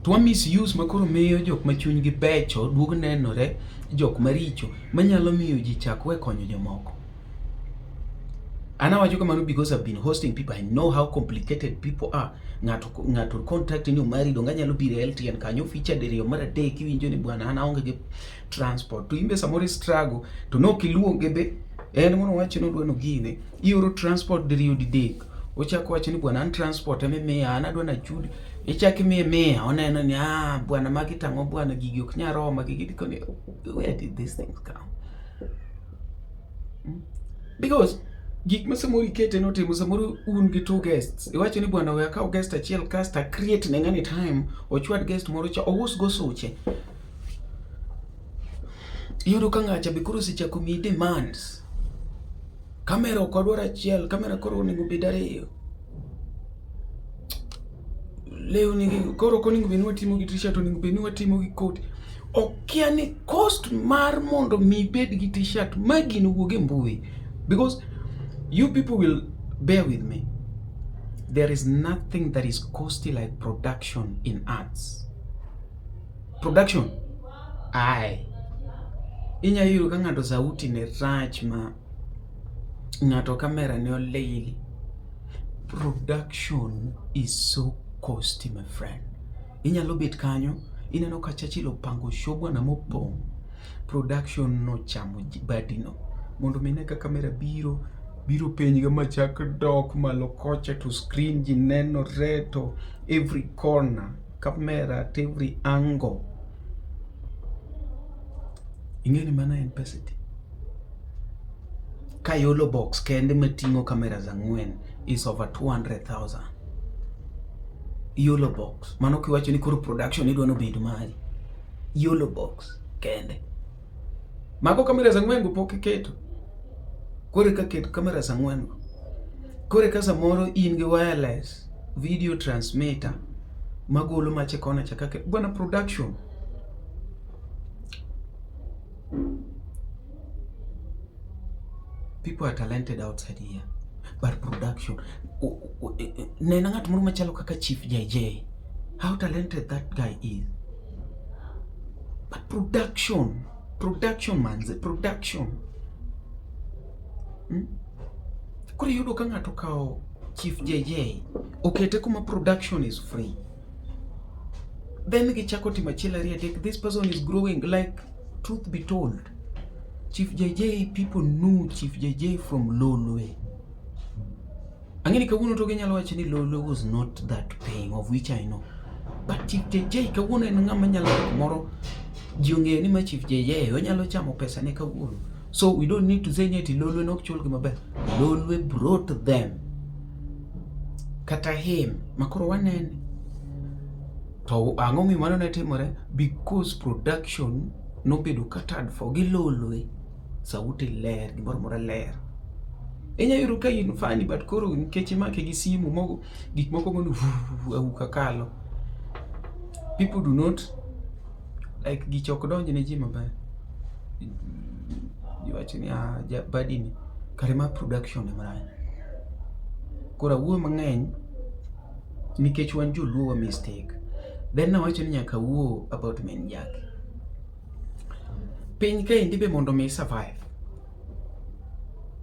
To wa misuse ma koro miyo jok ma chunygi becho duog nenore jok maricho manyalo miyo ji chak we konyo jomoko. An awacho kamano because I've been hosting people. I know how complicated people are. Ng'ato ng'ato contact ni Omari donge anyalo biro e LTN kanyo feature diriyo mar adek iwinjo ni bwana an aonge gi transport. To in be samoro i struggle to nok iluonge be en mono wacho ni odwa nogine. Ioro transport diriyo didek. Ochako wacho ni bwana an transport ema imiya an adwa nachud. Ichako imiye miya oneno ni ah bwana magi tang'o bwana gigi ok nyal roma gigi dikoni where did these things come? Because gik ma samoro ikete notimo samoro un gi two guests iwacho ni bwana we akaw guest achiel kasto a create ne ng'ani time ochwad guest moro cha ous go suche iyudo ka ng'acha be koro osechako miyi demands kamera ok wadwar achiel kamera koro onego bed ariyo lewni gi koro ok onego bed ni watimo gi t-shirt onego bed ni watimo gi coat okia ni cost mar mondo mi ibed gi t-shirt ma gino wuog e mbui because you people will bear with me there is nothing that is costly like production in arts production aye inya yudo ka ng'ato sauti ne rach ma ng'ato kamera ne olil production is so costly my friend inyalo bet kanyo ineno ka Churchill opango show bwana mopong' production nochamo badino mondo mi ne ka kamera biro biro piny ga machak dok malo kocha to screen ji nenore to every corner camera at every angle ing'e ni mano en pesa adi ka yolo box kende mating'o cameras ang'wen is over 200,000 yolo box mano kiwacho ni koro production idwa nobed mari yolo box kende mago cameras ang'wen go pok iketo koro eka ket cameras ang'wen go koro eka samoro in gi wireless video transmitter magolo mach e kona cha kaka bwana production people are talented outside here. But production. Nena ng'at moro machalo kaka Chief JJ. How talented that guy is. But production, production manze, production. Koro iyudo ka ng'ato okawo Chief JJ okete kuma production is free. Then gichako timo achiel ariyo adek. This person is growing like truth be told. Chief JJ people knew Chief JJ from Lolwe. Ang'e ni kawuono to ginyalo wacho ni Lolwe was not that paying of which I know. But Chief JJ kawuono en ng'ama nyalo moro ji ong'eyo ni ma Chief JJ onyalo chamo pesa ne kawuono. So we don't need to say ni ati Lolwe nok chulgi maber. Lolwe brought them. Kata him makoro wanene. To ang'o miyo mano ne timore? Because production nobedo catered for gi Lolwe. Sauti ler, gimoro amora ler. Inya yudo ka in funny but koro nikech imake gi simu mogo gik moko gono auka kalo. People do not like gicha ok donj ne ji maber. Ji wacho ni ah, badi ni kare ma production ema rach. Koro awuoyo mang'eny nikech wan joluo wa mistake. Then nawacho ni nyaka awuo about min Jackie. Piny kaendi be mondo mi survive,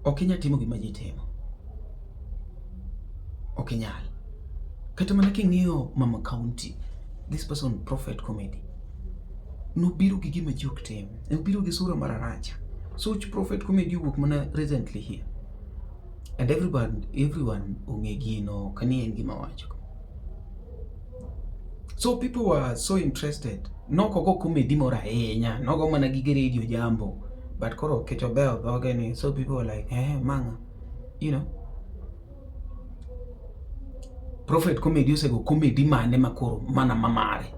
ok inyal timo gima ji timo. Ok inyal. Kata mana king'iyo Mama County, this person Prophet Comedy, nobiro gi gima ji ok tim. Nobiro gi sura mararacha. Such Prophet Comedy owuok mana recently here. And everyone ong'e gino, ok ni en gima wacho. So people were so interested. Nok ogo comedy moro ahinya, nogo mana gige radio jambo. But koro kecho obeyo dhoge ni, so people were like, eh, manga. Prophet Comedy osego comedy mane makoro mana mamare.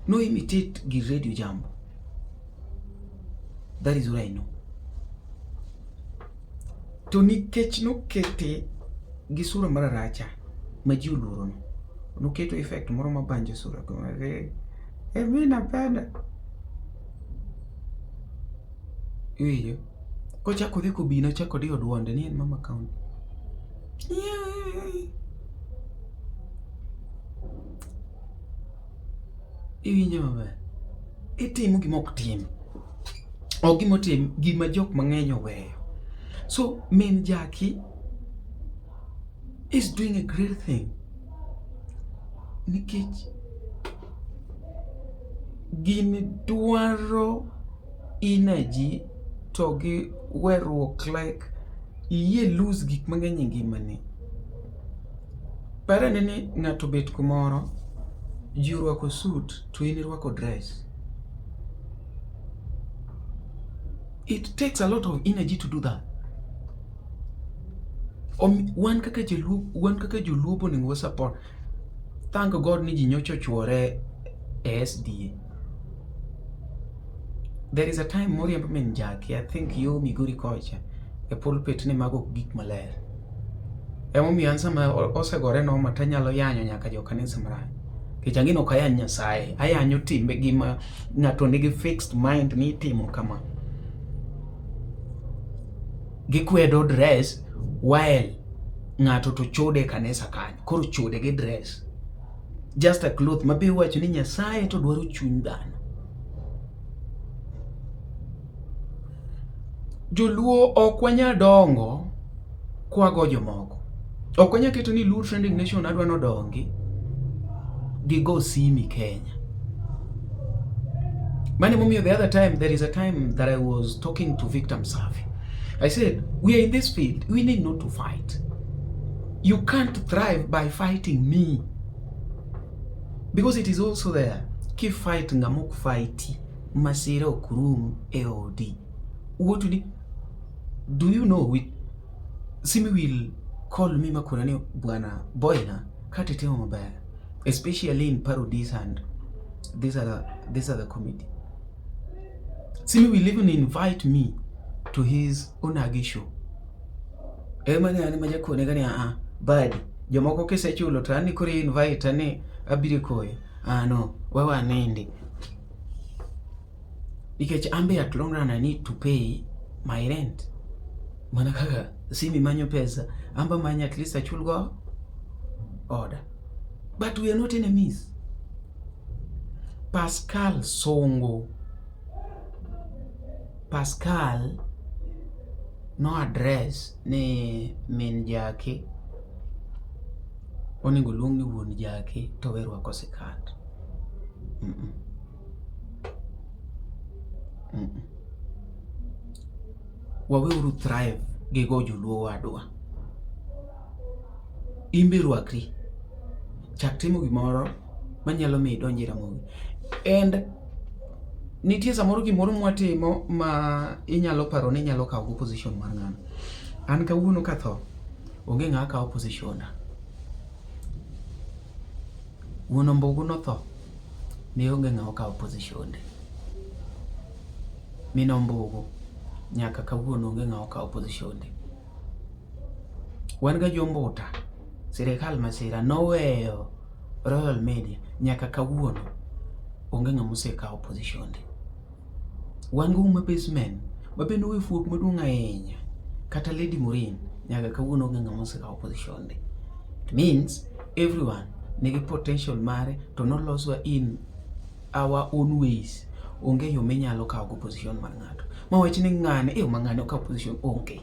No imitate gi radio jambo. That is what I know. To nikech nokete gi sura mararacha ma ji oluoro no, noketo effect moro mabanjo sura kama eh, eh, mi napenda. Iwinjo? Kochako dhi kobino ochako diyo duonde ni en Mama County. Yeah. Iwinjo maber? Itimo gima ok tim. Ok gima otim, gima jok mang'eny oweyo. So, min Jackie is doing a great thing. Nikech gini dwaro energy to gi weruok like iyie lose gik mang'eny e ngimani. Par ane ni ng'ato obet kumoro, ji orwako suit to in irwako dress. It takes a lot of energy to do that. Wan kaka joluo, wan kaka joluo onego wa support. Thank God ni ji nyocha ochuore e SDA. There is a time moriemb min Jackie, I think yo Migori kocha, e pulpit ni mago ok gik maler. Emomiyo an sama osegore noma tanyalo yanyo nyaka jo kanisa marach. Nikech ang'e ni ok ayany Nyasaye, ayanyo timbe gi ma ng'ato nigi fixed mind ni itimo kama. Gikwedo dress while ng'ato to chode e kanisa kanyo. Koro chode gi dress. Just a cloth ma be iwacho ni Nyasaye to dwaro chuny dhano. Joluo ok wanyal dongo kwago jomoko. Ok wanyal keto ni Luo Trending Nation adwa nodongi gi go simi Kenya. Mane momiyo the other time, there is a time that I was talking to Victor Msafi. I said, we are in this field, we need not to fight. You can't thrive by fighting me. Because it is also there. Ki fight ng'ama ok fighti, masira ok rum e odi. What do do you know with Simi will call me makona ni bwana boyna kata itimo maber especially in parodies and these other comedy. Simi will even invite me to his Onagi show. Ema ne an majakone ga ni a badi jomoko kisechulo to an ni koro invite ni abiro koyo. Ah no, wewe anindi. Nikech an be at long run I need to pay my rent. Mana kaka Simi manyo pesa, amba manyo at least achul go oda. But we are not enemies. Pascal Songo. Pascal no address ni min Jaki onego luong ni wuon Jaki to we rwako sikat. Waweuru thrive gi go joluo wadwa. In be rwakri. Chak timo gimoro manyalo miyo idonj e Ramogi. And nitie samoro gimoro mwatimo ma inyalo paro ni inyalo kawo go position mar ng'ano. An kawuono katho, onge ng'a kawo position na. Wuon Ombugu notho, ne onge ng'a okawo position ne. Min Ombugu nyaka kawuono onge ng'a okawo position ne. Wan ga jombuta, sirikal masira noweyo Royal Media nyaka kawuono onge ng'ama osekawo position ne. Wan go Uma Basement ma bende owe fuok maduong' ahinya kata Lady Maureen nyaka kawuono onge ng'ama osekawo position ne. It means everyone nigi potential mare to noloswa in our own ways. Onge yo minyalo kawo go position mar ng'ato. Ma wach ni ng'ane, eh ma ng'ane okawo position onge.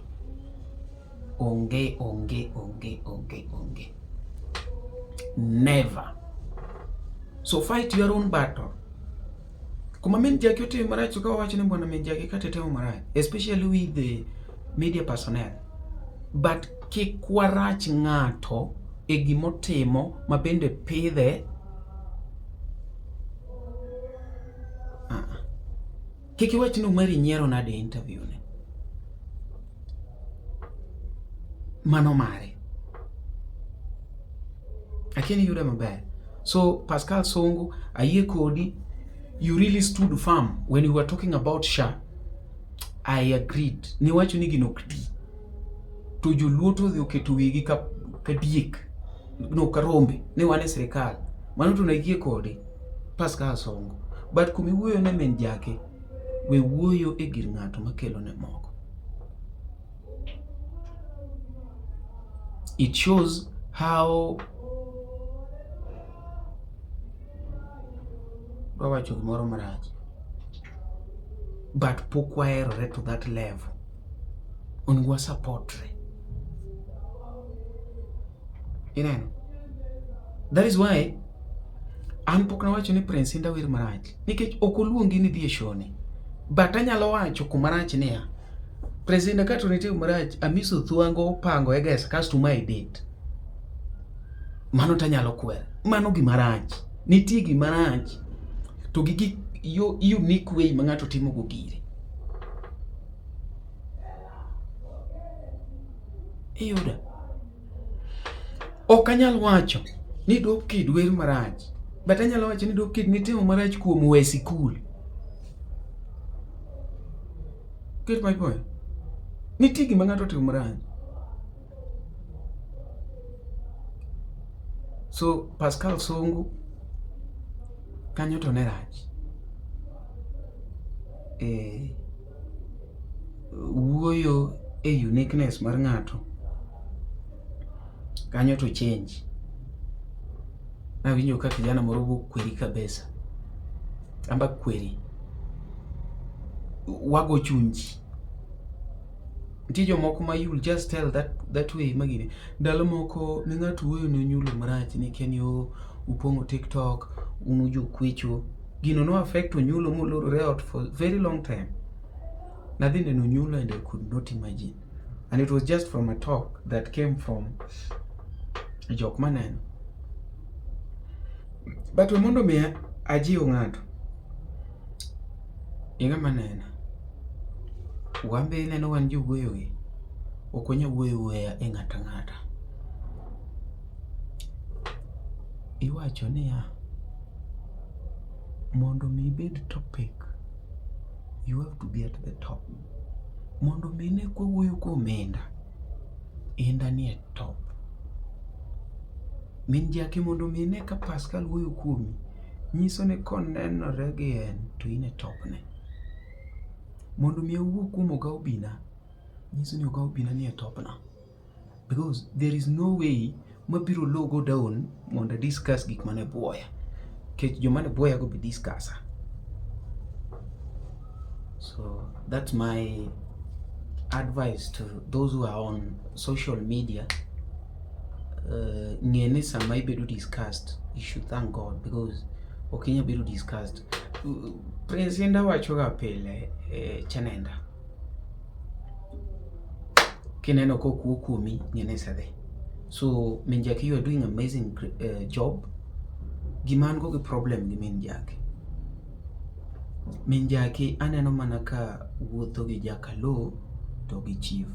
Onge, onge, onge, onge, onge. Never. So fight your own battle. Kuma min Jackie otimo marach to ka wawacho ni bwana min Jackie kata timo marach, especially with the media personnel. But kik warach ng'ato e gimotimo ma bende pidhe. Kik iwach ni Umari nyiero nade e interview ne. Mano mare. Akia ni yude maber. So Pascal Songo, ayie kodi, you really stood firm when you were talking about SHA. I agreed. Niwacho ni gino ok ti. To joluo to odhi oketo wigi ka diek. No, ka rombe. Ni wan e sirikal. Mano to nayie kode. Pascal Songo. But kuma iwuoyo ne min Jake, we wuoyo e gir ng'ato makelo ne moko. It shows how wawacho gimoro marach but pok waherore to that level. Onego wa supportre. Ineno? That is why an pok nawacho ni Prince Indah wer marach nikech ok oluongi ni dhi e show ne. But anyalo wacho kuma rach niya, Prince Indah ka to nitie kuma rach, Amiso Thuango opango Egesa kasto mae date. Mano tanyalo kwero. Mano gima rach. Nitie gima rach. To gi gik yo unique way ma ng'ato timo go gire. Iyudo? Ok anyal wacho ni Dope Kid wer marach. But anyalo wacho ni Dope Kid nitimo marach kuom we sikul. Get my point? Nitie gima ng'ato otimo marach. So Pascal Songo kanyo to ne rach. E, wuoyo e uniqueness mar ng'ato kanyo to change. Nawinjo ka kijana moro wuok kweri kabisa. Amba kweri. Wago chuny ji. Nitie jomoko ma you'll just tell that way magine. Ndalo moko ne ng'ato wuoyo ne onyulo marach ni kia ni oh, upong'o TikTok, un ujokwecho. Gino no affect onyulo molorore ot for very long time. Nadhi neno onyulo and I could not imagine. And it was just from a talk that came from jok maneno. But we mondo mi ajiw ng'ato. Ing'ama nena. Wan be ineno wan jowuoyo gi. Ok wanyal wuoyo wuoya e ng'ato ang'ata. Iwacho niya, mondo mi ibed topic, you have to be at the top. Mondo mi ne kwawuoyo kuom Indah, Indah nie top. Min Jaki mondo mi ine ka Pascal wuoyo kuomi, nyiso ni konenore gi en to in e top ne. Mondo mi awuo kuom Oga Obina, Nyiso ni Oga Obinna nie top na. Because there is no way mabiro logo down mondo discuss gik mane buoya. Kech joma ne buoya go be discussa. So that's my advice to those who are on social media. Ng'e ni sama ibedo discussed, you should thank God because ok inyal bedo discussed. Prince Indah wacho ga pile e chanenda. Kineno kokuo kuomi, ng'e ni isedhi. So Min Jackie, you are doing amazing job. Gima an go gi problem gi Min Jackie. Min Jackie aneno mana ka wuotho gi Jakalo to gi Chief.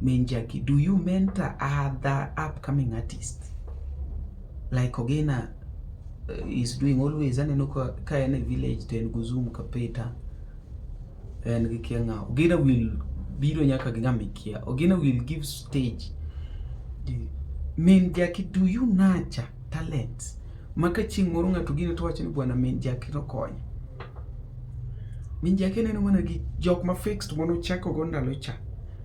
Min Jackie, do you mentor other upcoming artists? Like Ogina is doing always aneno ka en e village to en go Zoom kapeta. En gi kia ng'a. Ogina will biro nyaka gi ng'ama ikia. Ogina will give stage. Min Jackie, do you nurture talents? Ma ka chieng' moro ng'ato gino to wacho ni bwana Min Jackie nokonyo. Min Jackie neno mana gi jok ma fixed manochako go ndalo cha.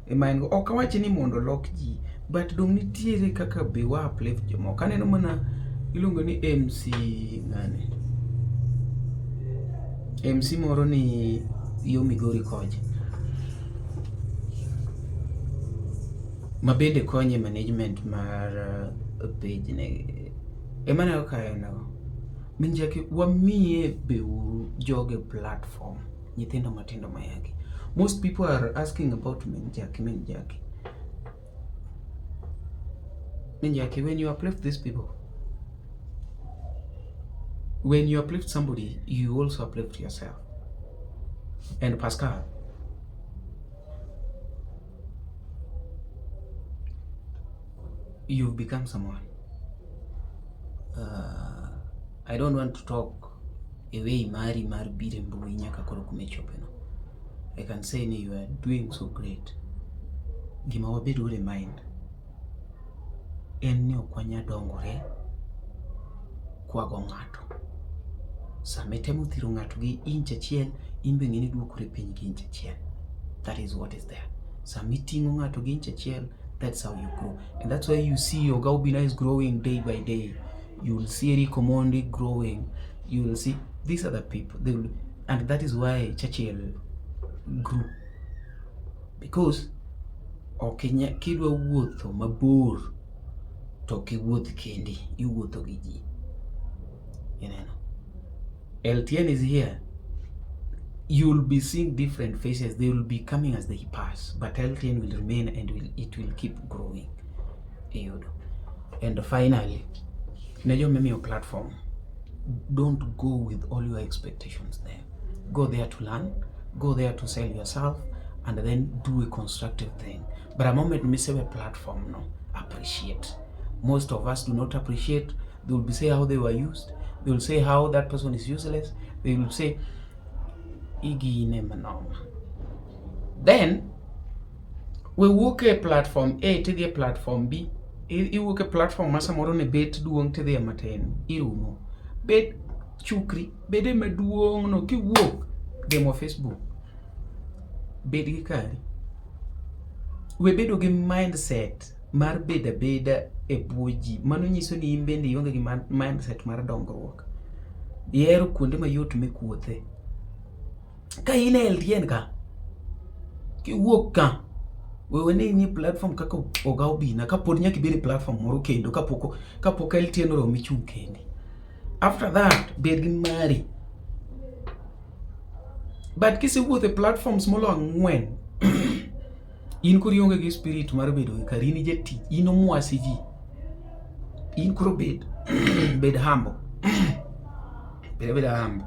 Ema en go. Ok awach ni mondo olok ji, but dong nitiere kaka be wa uplift jomoko. Aneno mana iluongo ni MC ng'ane. MC moro ni yo Migori kocha. Ma bende konye management mar page ne. Ema aneno ka en go. Min Jackie, wamiye be uru joge platform. Nyithindo matindo mayagi. Most people are asking about Min Jackie, Min Jackie. Min Jackie, when you uplift these people, when you uplift somebody, you also uplift yourself. And Pascal, you've become someone. I don't want to talk away mari mar biro e mbui nyaka koro kuma ichope no. I can say ni you are doing so great. Gima wabed godo e mind en ni ok wanyal dongore kwago ng'ato. Sama itemo thiro ng'ato gi inch achiel, in be ng'e ni iduokori piny gi inch achiel. That is what is there. Sama iting'o ng'ato gi inch achiel, that's how you grow. And that's why you see Oga Obinna is growing day by day. You will see Eric Omondi growing. You will see these other people. They will, and that is why Churchill grew. Because ok kidwa wuotho mabor to ok iwuoth kendi, iwuotho gi ji. Ineno? LTN is here. You will be seeing different faces. They will be coming as they pass, but LTN will remain and it will keep growing. Iyudo. And finally, ne joma imiyo platform, don't go with all your expectations there. Go there to learn, go there to sell yourself, and then do a constructive thing. But a moment misewe platform, no, appreciate. Most of us do not appreciate. They will be say how they were used. They will say how that person is useless. They will say, igine manoma. Then, we wuok e platform A tidhi e platform B. Iwuok e platform ma samoro ne bet duong' tidhi e matin, irumo. Bet chukri, bed e maduong' no kiwuok demo Facebook. Bed gi kari. We bedo gi mindset mar bedo abeda e bwo ji. Mano nyiso ni in bende ionge gi mindset mar dongruok. Ihero kuonde mayot mikuothe. Ka in e LTN ka, kiwuok ka, wewe ni in e platform kaka Oga Obinna, kapod nyaka ibed e platform moro kendo kapok LTN oromo ichung' kendi. After that, bed gi mari. But kisewuotho e platforms molo ang'wen, in koro ionge gi spirit mar bedo gi kari, in jatich, in omwasi ji. In koro bed humble. Bed abeda humble.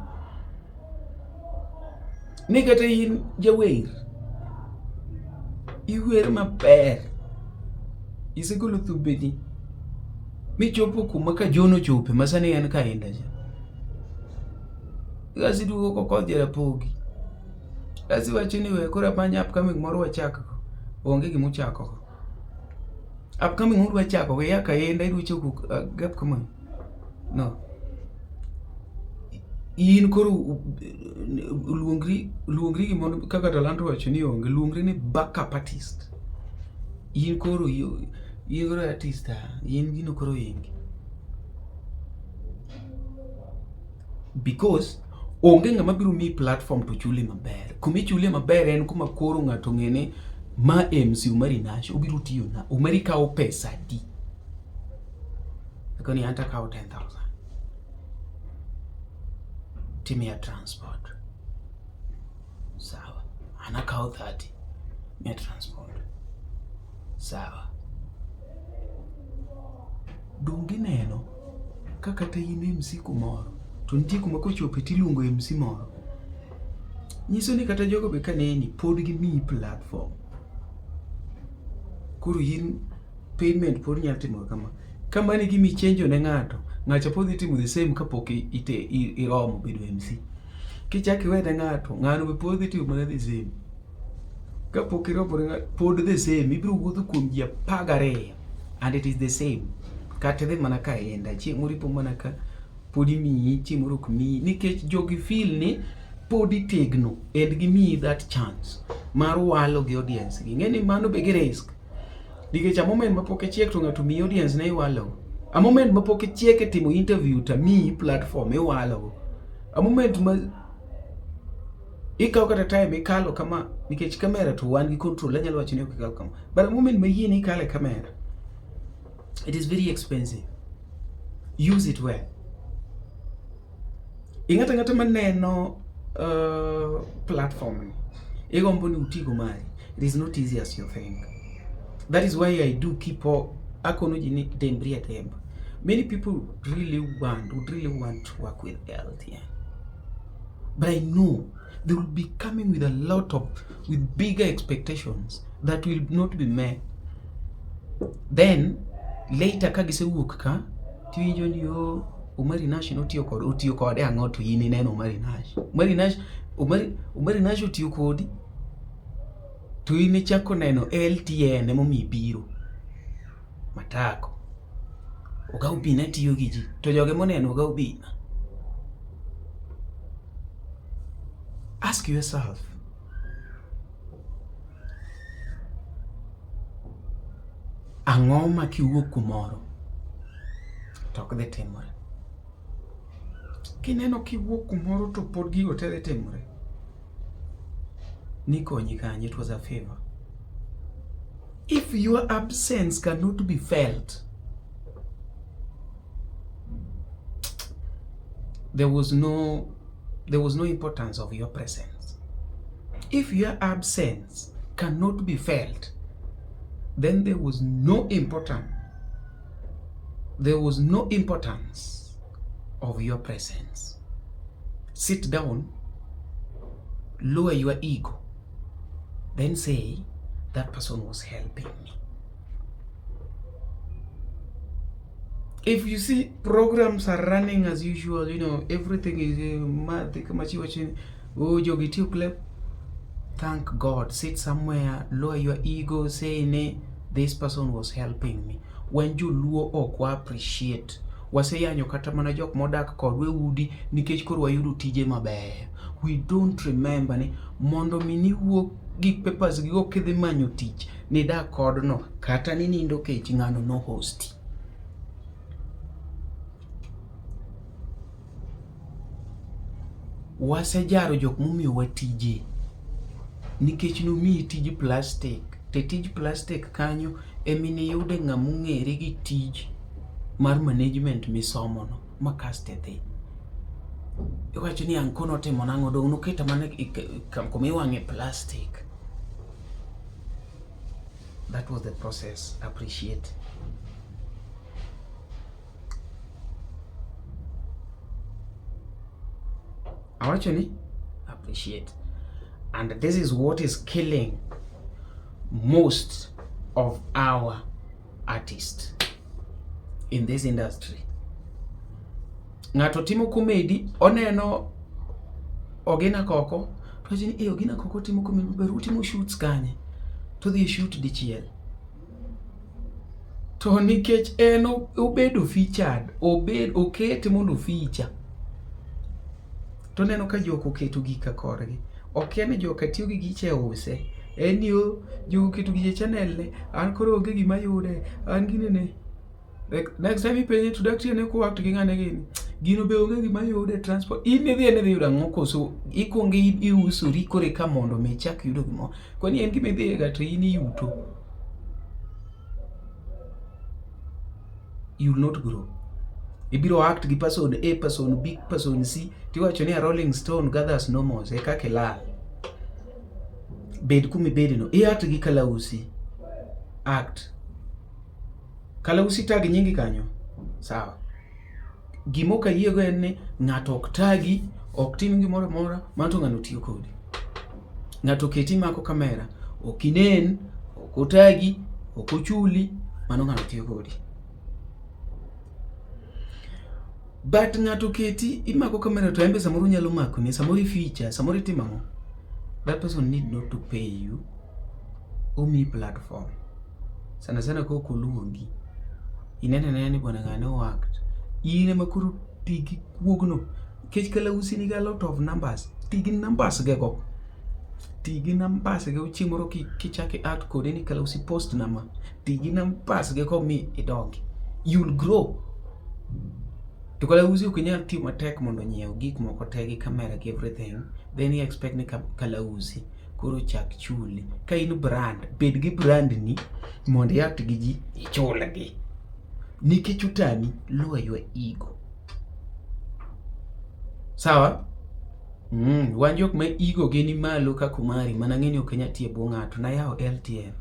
Ni kata in jawer, iwer maber, isegolo thumbeni, michopo kuma ka John ochope ma sani en Kainda cha. Kasto iduogo kokodh Jarapogi. Kasto iwacho ni we koro amany upcoming moro wachak go. Onge gima uchako go. Upcoming udwa chako go ia Kainda idwa chako upcoming. No. In koro luongri luongri gimoro kaka Talanta owacho ni onge, luongri ni backup artist. In koro in koro artist ah, in gino koro ingi. Because onge ng'ama biro miyi platform to chuli maber. Kuma ichulie maber en kuma koro ng'ato ong'e ni ma MC Omari Nash obiro tiyo na. Omari kawo pesa adi? Akoni an to akawo 10,000. Timiya transport. Sawa. An akawo 30. Miya transport. Sawa. Donge ineno ka kata in MC kumoro to nitie kuma kochope tiluongo MC moro. Nyiso ni kata jogo be kaneni pod gimiyi platform. Koro in payment pod nyalo timore kama. Ka mano e gima ichenjo ne ng'ato, ng'acha pod dhi timo the same kapok iromo bedo MC. Kichako iwe ne ng'ato, ng'ano be pod dhi timo mana the same. Kapok iromo ne ng'ato, pod the same. Ibiro wuotho kuom ji 12 and it is the same. Kata idhi mana ka enda, chieng' moro ipo mana ka pod imiyi, chieng' moro ok miyi. Nikech jogi feel ni pod itegno and gimiyi that chance mar walo gi audience gi. Ing'e ni mano be gi risk. Nikech a moment mapok ichiek to ng'ato miyi audience ne iwalo. A moment mapok ichiek e timo interview to miyi platform iwalo. A moment ma ikawo kata time ikalo kama nikech camera to wan gi control anyalo wacho ni ok ikal kama. But a moment ma yie ni ikalo e camera it is very expensive. Use it well. Ing'ato ang'ata maneno platform ni igombo ni utigo mari. It is not easy as you think. That is why I do keep akono ji ni dembri ademba. Many people really want, would really want to work with LTN. But I know they will be coming with a lot of, with bigger expectations that will not be met. Then later ka gisewuok ka tiwinjo ni oh, Omari Nash notiyo kod otiyo kode ang'o to in ineno Omari Nash. Omari Nash Omari, Omari Nash otiyo kodi to in ichako neno LTN emomiyo ibiro. Matako. Oga Obina tiyo gi ji to joge moneno Oga Obina. Ask yourself. Ang'o ma kiwuok kumoro to ok dhi timore? Kineno kiwuok kumoro to pod gigo te dhi timore, nikonyi kanye? It was a favor. If your absence cannot be felt, there was no importance of your presence. If your absence cannot be felt, then there was no importance. There was no importance of your presence. Sit down, lower your ego, then say, that person was helping me. If you see programs are running as usual, you know, everything is oh, jogi tiyo klep. Thank God. Sit somewhere, lower your ego, say, ne, this person was helping me. Wan joluo ok wa appreciate. Waseyanyo kata mana jok modak kodwa e udi nikech koro wayudo tije mabeyo. We don't remember ni mondo mi niwuok gi papers gigo kidhi manyo tich nidak kodno kata ni nindo kech ng'ano no hosti. Wasejaro jok momiyowa tije nikech nomiyi tij plastic to tij plastic kanyo eminiyude ng'ama ong'ere gi tij mar management misomono ma kasto idhi. Iwacho ni anko notimo nang'o dong' noketa mana kuma iwang'e plastic. That was the process. Appreciate. Awacho ni appreciate. And this is what is killing most of our artists in this industry. Ng'ato timo comedy, oneno Ogina Koko, to wacho ni eh, Ogina Koko timo comedy maber, utimo shoots kanye? To odhi e shoot dichiel. To nikech en obedo featured, obed okete mondo feature. To oneno ka joka oketo gika korgi. Okia ni joka tiyo gi gicha e use. En ni o, jogo oketo gicha e channel ne, an koro onge gima ayude, an ginene. Next time ipenje to dakti ane ko act gi ng'ane gini. Gino be onge gima yude transport. In idhi ane dhi yudo ang'o koso ikwongo iusori koro eka mondo mi ichak yudo gimoro. Kwani en gima idhiye ga to in iyuto. You will not grow. Ibiro act gi person A, person B, person C, tiwacho ni a rolling stone gathers no moss, e kaka ilal. Bed kuma ibedeno. I act gi kalausi. Act. Kalausi tag nyingi kanyo. Sawa. Gima ok ayiego en ni ng'ato ok tagi, ok tim gimoro amora, mano to ng'ano tiyo kodi. Ng'ato oketi mako kamera, ok inen, ok otagi, ok ochuli, mano ng'ano tiyo kodi. But ng'ato oketi imako kamera to en be samoro nyalo makoni, samoro i feature, samoro itimo ang'o. That person need not to pay you. Omiyi platform. Sana sana ka ok oluongi. Ineno anena ni bwana ng'ane o act. In ema koro ti gi kuogno. Nikech kalausi nigi a lot of numbers. Ti gi numbers ge go. Ti gi numbers ge go chieng' moro kichako i act kode ni kalausi post na ma. Ti gi numbers ge go mi idongi. You'll grow. To kalausi ok inyal tiyo matek mondo onyiew gik moko te gi camera gi everything. Then you expect ni kalausi koro chak chuli. Ka in brand, bed gi brand ni mondo i act gi ji ichulgi. Nikech otami, lower your ego. Sawa? Wan jok ma ego gi ni malo kaka Omari, mana ang'e ni ok anyal tiyo e bwo ng'ato. Nayawo LTN.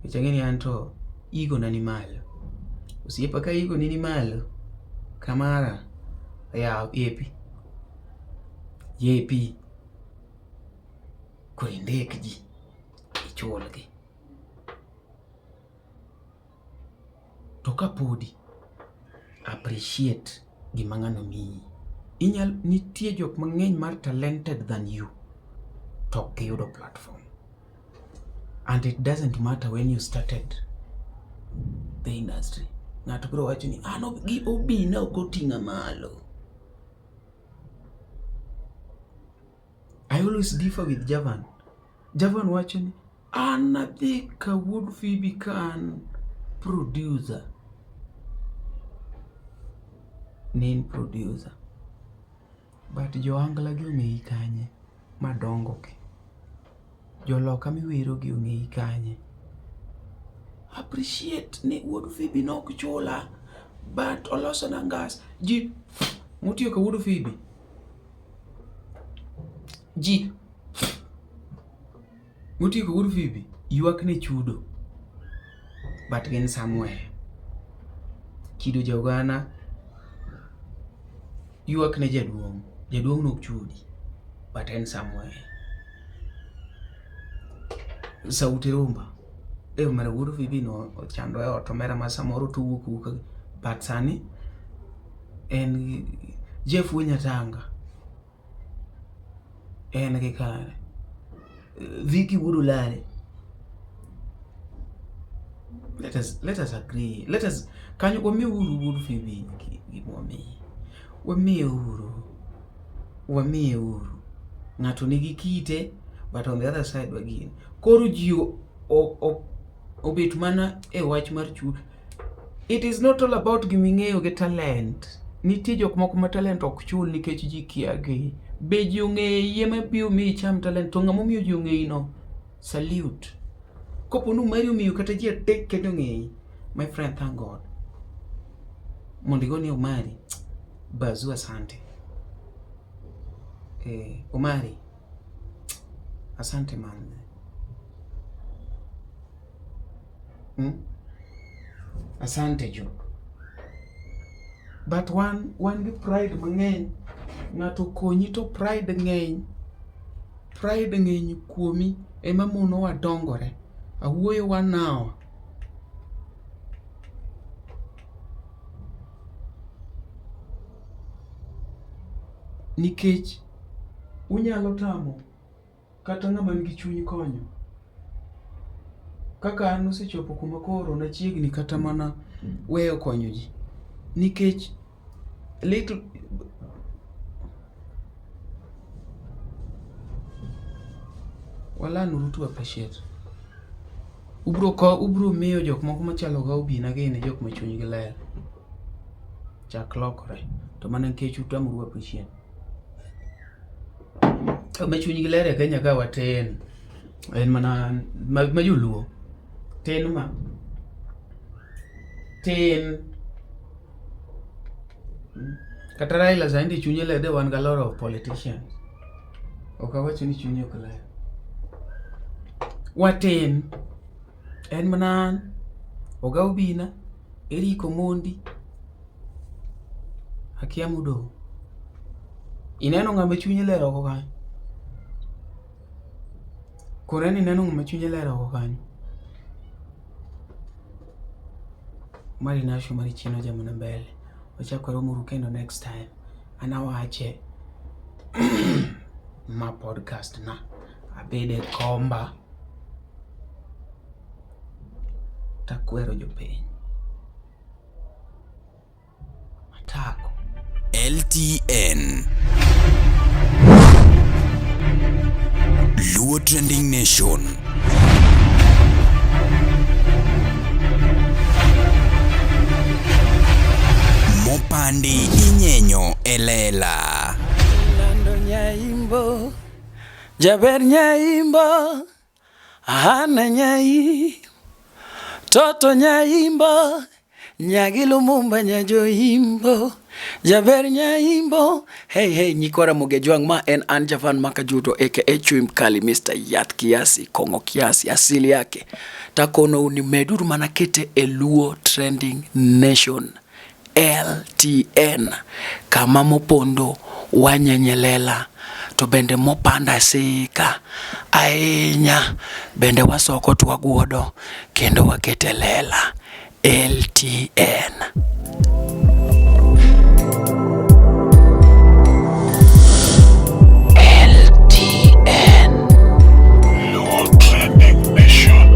Nikech ang'e ni an to ego na ni malo. Osiepa ka ego ni ni malo, kamara, yaw yepi. Yepi. Koro indik ji, ichulgi. To kapodi, appreciate gima ng'ano miyi. Inyal, nitie jok mang'eny mar talented than you to ok giyudo platform. And it doesn't matter when you started the industry. Ng'ato biro wacho ni an gi Obina ok oting'a malo. I always differ with Javan. Javan wacho ni an adhi ka wuod Phoebe ka an producer. Ne en producer. But jo Angla gi ong'eyi kanye madongo gi. Joloka miwero gi ong'eyi kanye. Appreciate ni wuod Phoebe nok chula but olosona ngas. Ji motiyo ka wuod Phoebe. Ji motiyo ka wuod Phoebe ywak ne chudo but gin somewhere. Kido ja Uganda ywak ne jaduong', jaduong' nok chudi but en somewhere. Sauti Rumba eh, omera wuod Phoebe no ochando e ot omera ma samoro to owuok awuoka but sani en Jeff Wuod Nyatanga en gi kare. Vicky Wuod Olare let us agree let us kanyo wamiuru wuod Phoebe gima wamiye wamiyeuru wamiyeuru ng'ato nigi kite but on the other side wagin koro ji obet mana e wach mar chudo it is not all about giming'eyo gi talent nitie jok moko ma talent ok chul nikech ji kia gi be ji ong'eyi ema biro miyi icham talent to ng'ama omiyo ji ong'eyi no salute kopo ni Omari omiyo kata ji adek kende ong'eyi my friend thank God mondo igo ni Omari bazu asante Omari asante man Asante jo. But wan wan gi pride mang'eny. Ng'ato okonyi to pride ng'eny. Pride ng'eny kuomi ema monowa dongore. Awuoyo one hour. Nikech unyalo tamo kata ng'ama nigi chuny konyo. Kaka an osechopo kuma koro nachiegni kata mana weyo konyo ji. Nikech little Walan uru to appreciate. Ubro ko ubro miyo jok moko machalo ga Obina gini jok ma chunygi ler. Chak lokore. To mana nikech utamoru appreciate. Ma chunygi ler e Kenya ka watin. En mana ma joluo. Tin ma. Tin. Kata Raila sani chunye ler de wan ga lot of politicians. Ok awacho ni chunye ok ler. Watin. En mana an, Oga Obina, Eric Omondi, akia modong'. Ineno ng'ama chunye ler oko kanyo? Koro en ineno ng'ama chunye ler oko kanyo? Mari nasho mari chino jamana mbele. Wachak waromuru kendo next time. An awache ma podcast na abede komba takwero jopiny. Matako. LTN Luo Trending Nation. Mopandi inyenyo e lela. Lando nyaimbo, jaber nyaimbo, hana nyai, toto nyaimbo, nyagi Lumumba nyajoimbo, jaber nyaimbo. Hey hey, nyikwa Ramogi Ajwang' ma en an Javan Makajuto aka Chui Mkali Mr. Yath Kiasi, Kong'o Kiasi, asili yake. Takonou ni meduru mana kete e Luo Trending Nation. LTN kama mopondo wanyenyelela to bende mopanda sika ahinya bende wasoko to waguodo kendo wakete lela LTN. LTN. Luo Trending Nation.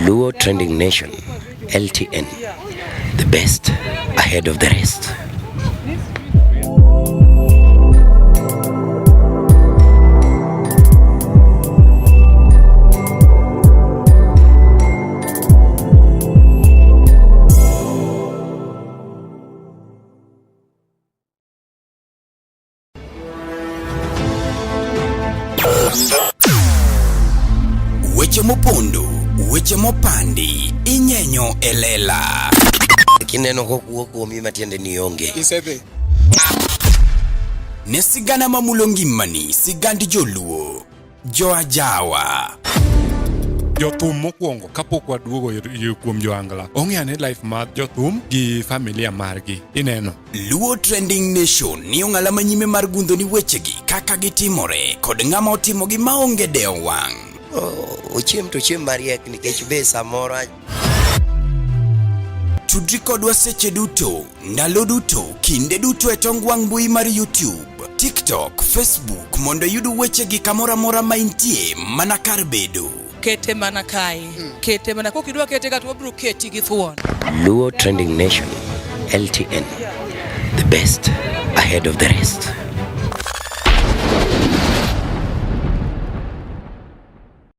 Luo Trending Nation, LTN, the best ahead of the rest. Weche mopondo, weche mopandi, inyenyo e lela. Kineno kokuo kuomi matiende ni onge. Isedhi. Ne sigana mamulo ngimani, sigand joluo. Joajawa. Jothum mokwongo kapok waduogo kuom joangla ong'e ane life mar jothum gi familia margi ineno. Luo Trending Nation ni ong'ala manyime mar gundho ni wechegi kaka gitimore kod ng'ama otimogi maonge dewo wang'. Ochiem to ochiem mariek nikech be samoro Tudri kodwa seche duto, ndalo duto, kinde duto e tong wang' mbui mar YouTube, TikTok, Facebook mondo iyud wechegi kamoro amora ma intie mana kar bedo. Kete mana kae. Kete mana kokidwa kete ka to wabiro keti gi thuon. Luo Trending Nation, LTN, the best ahead of the rest.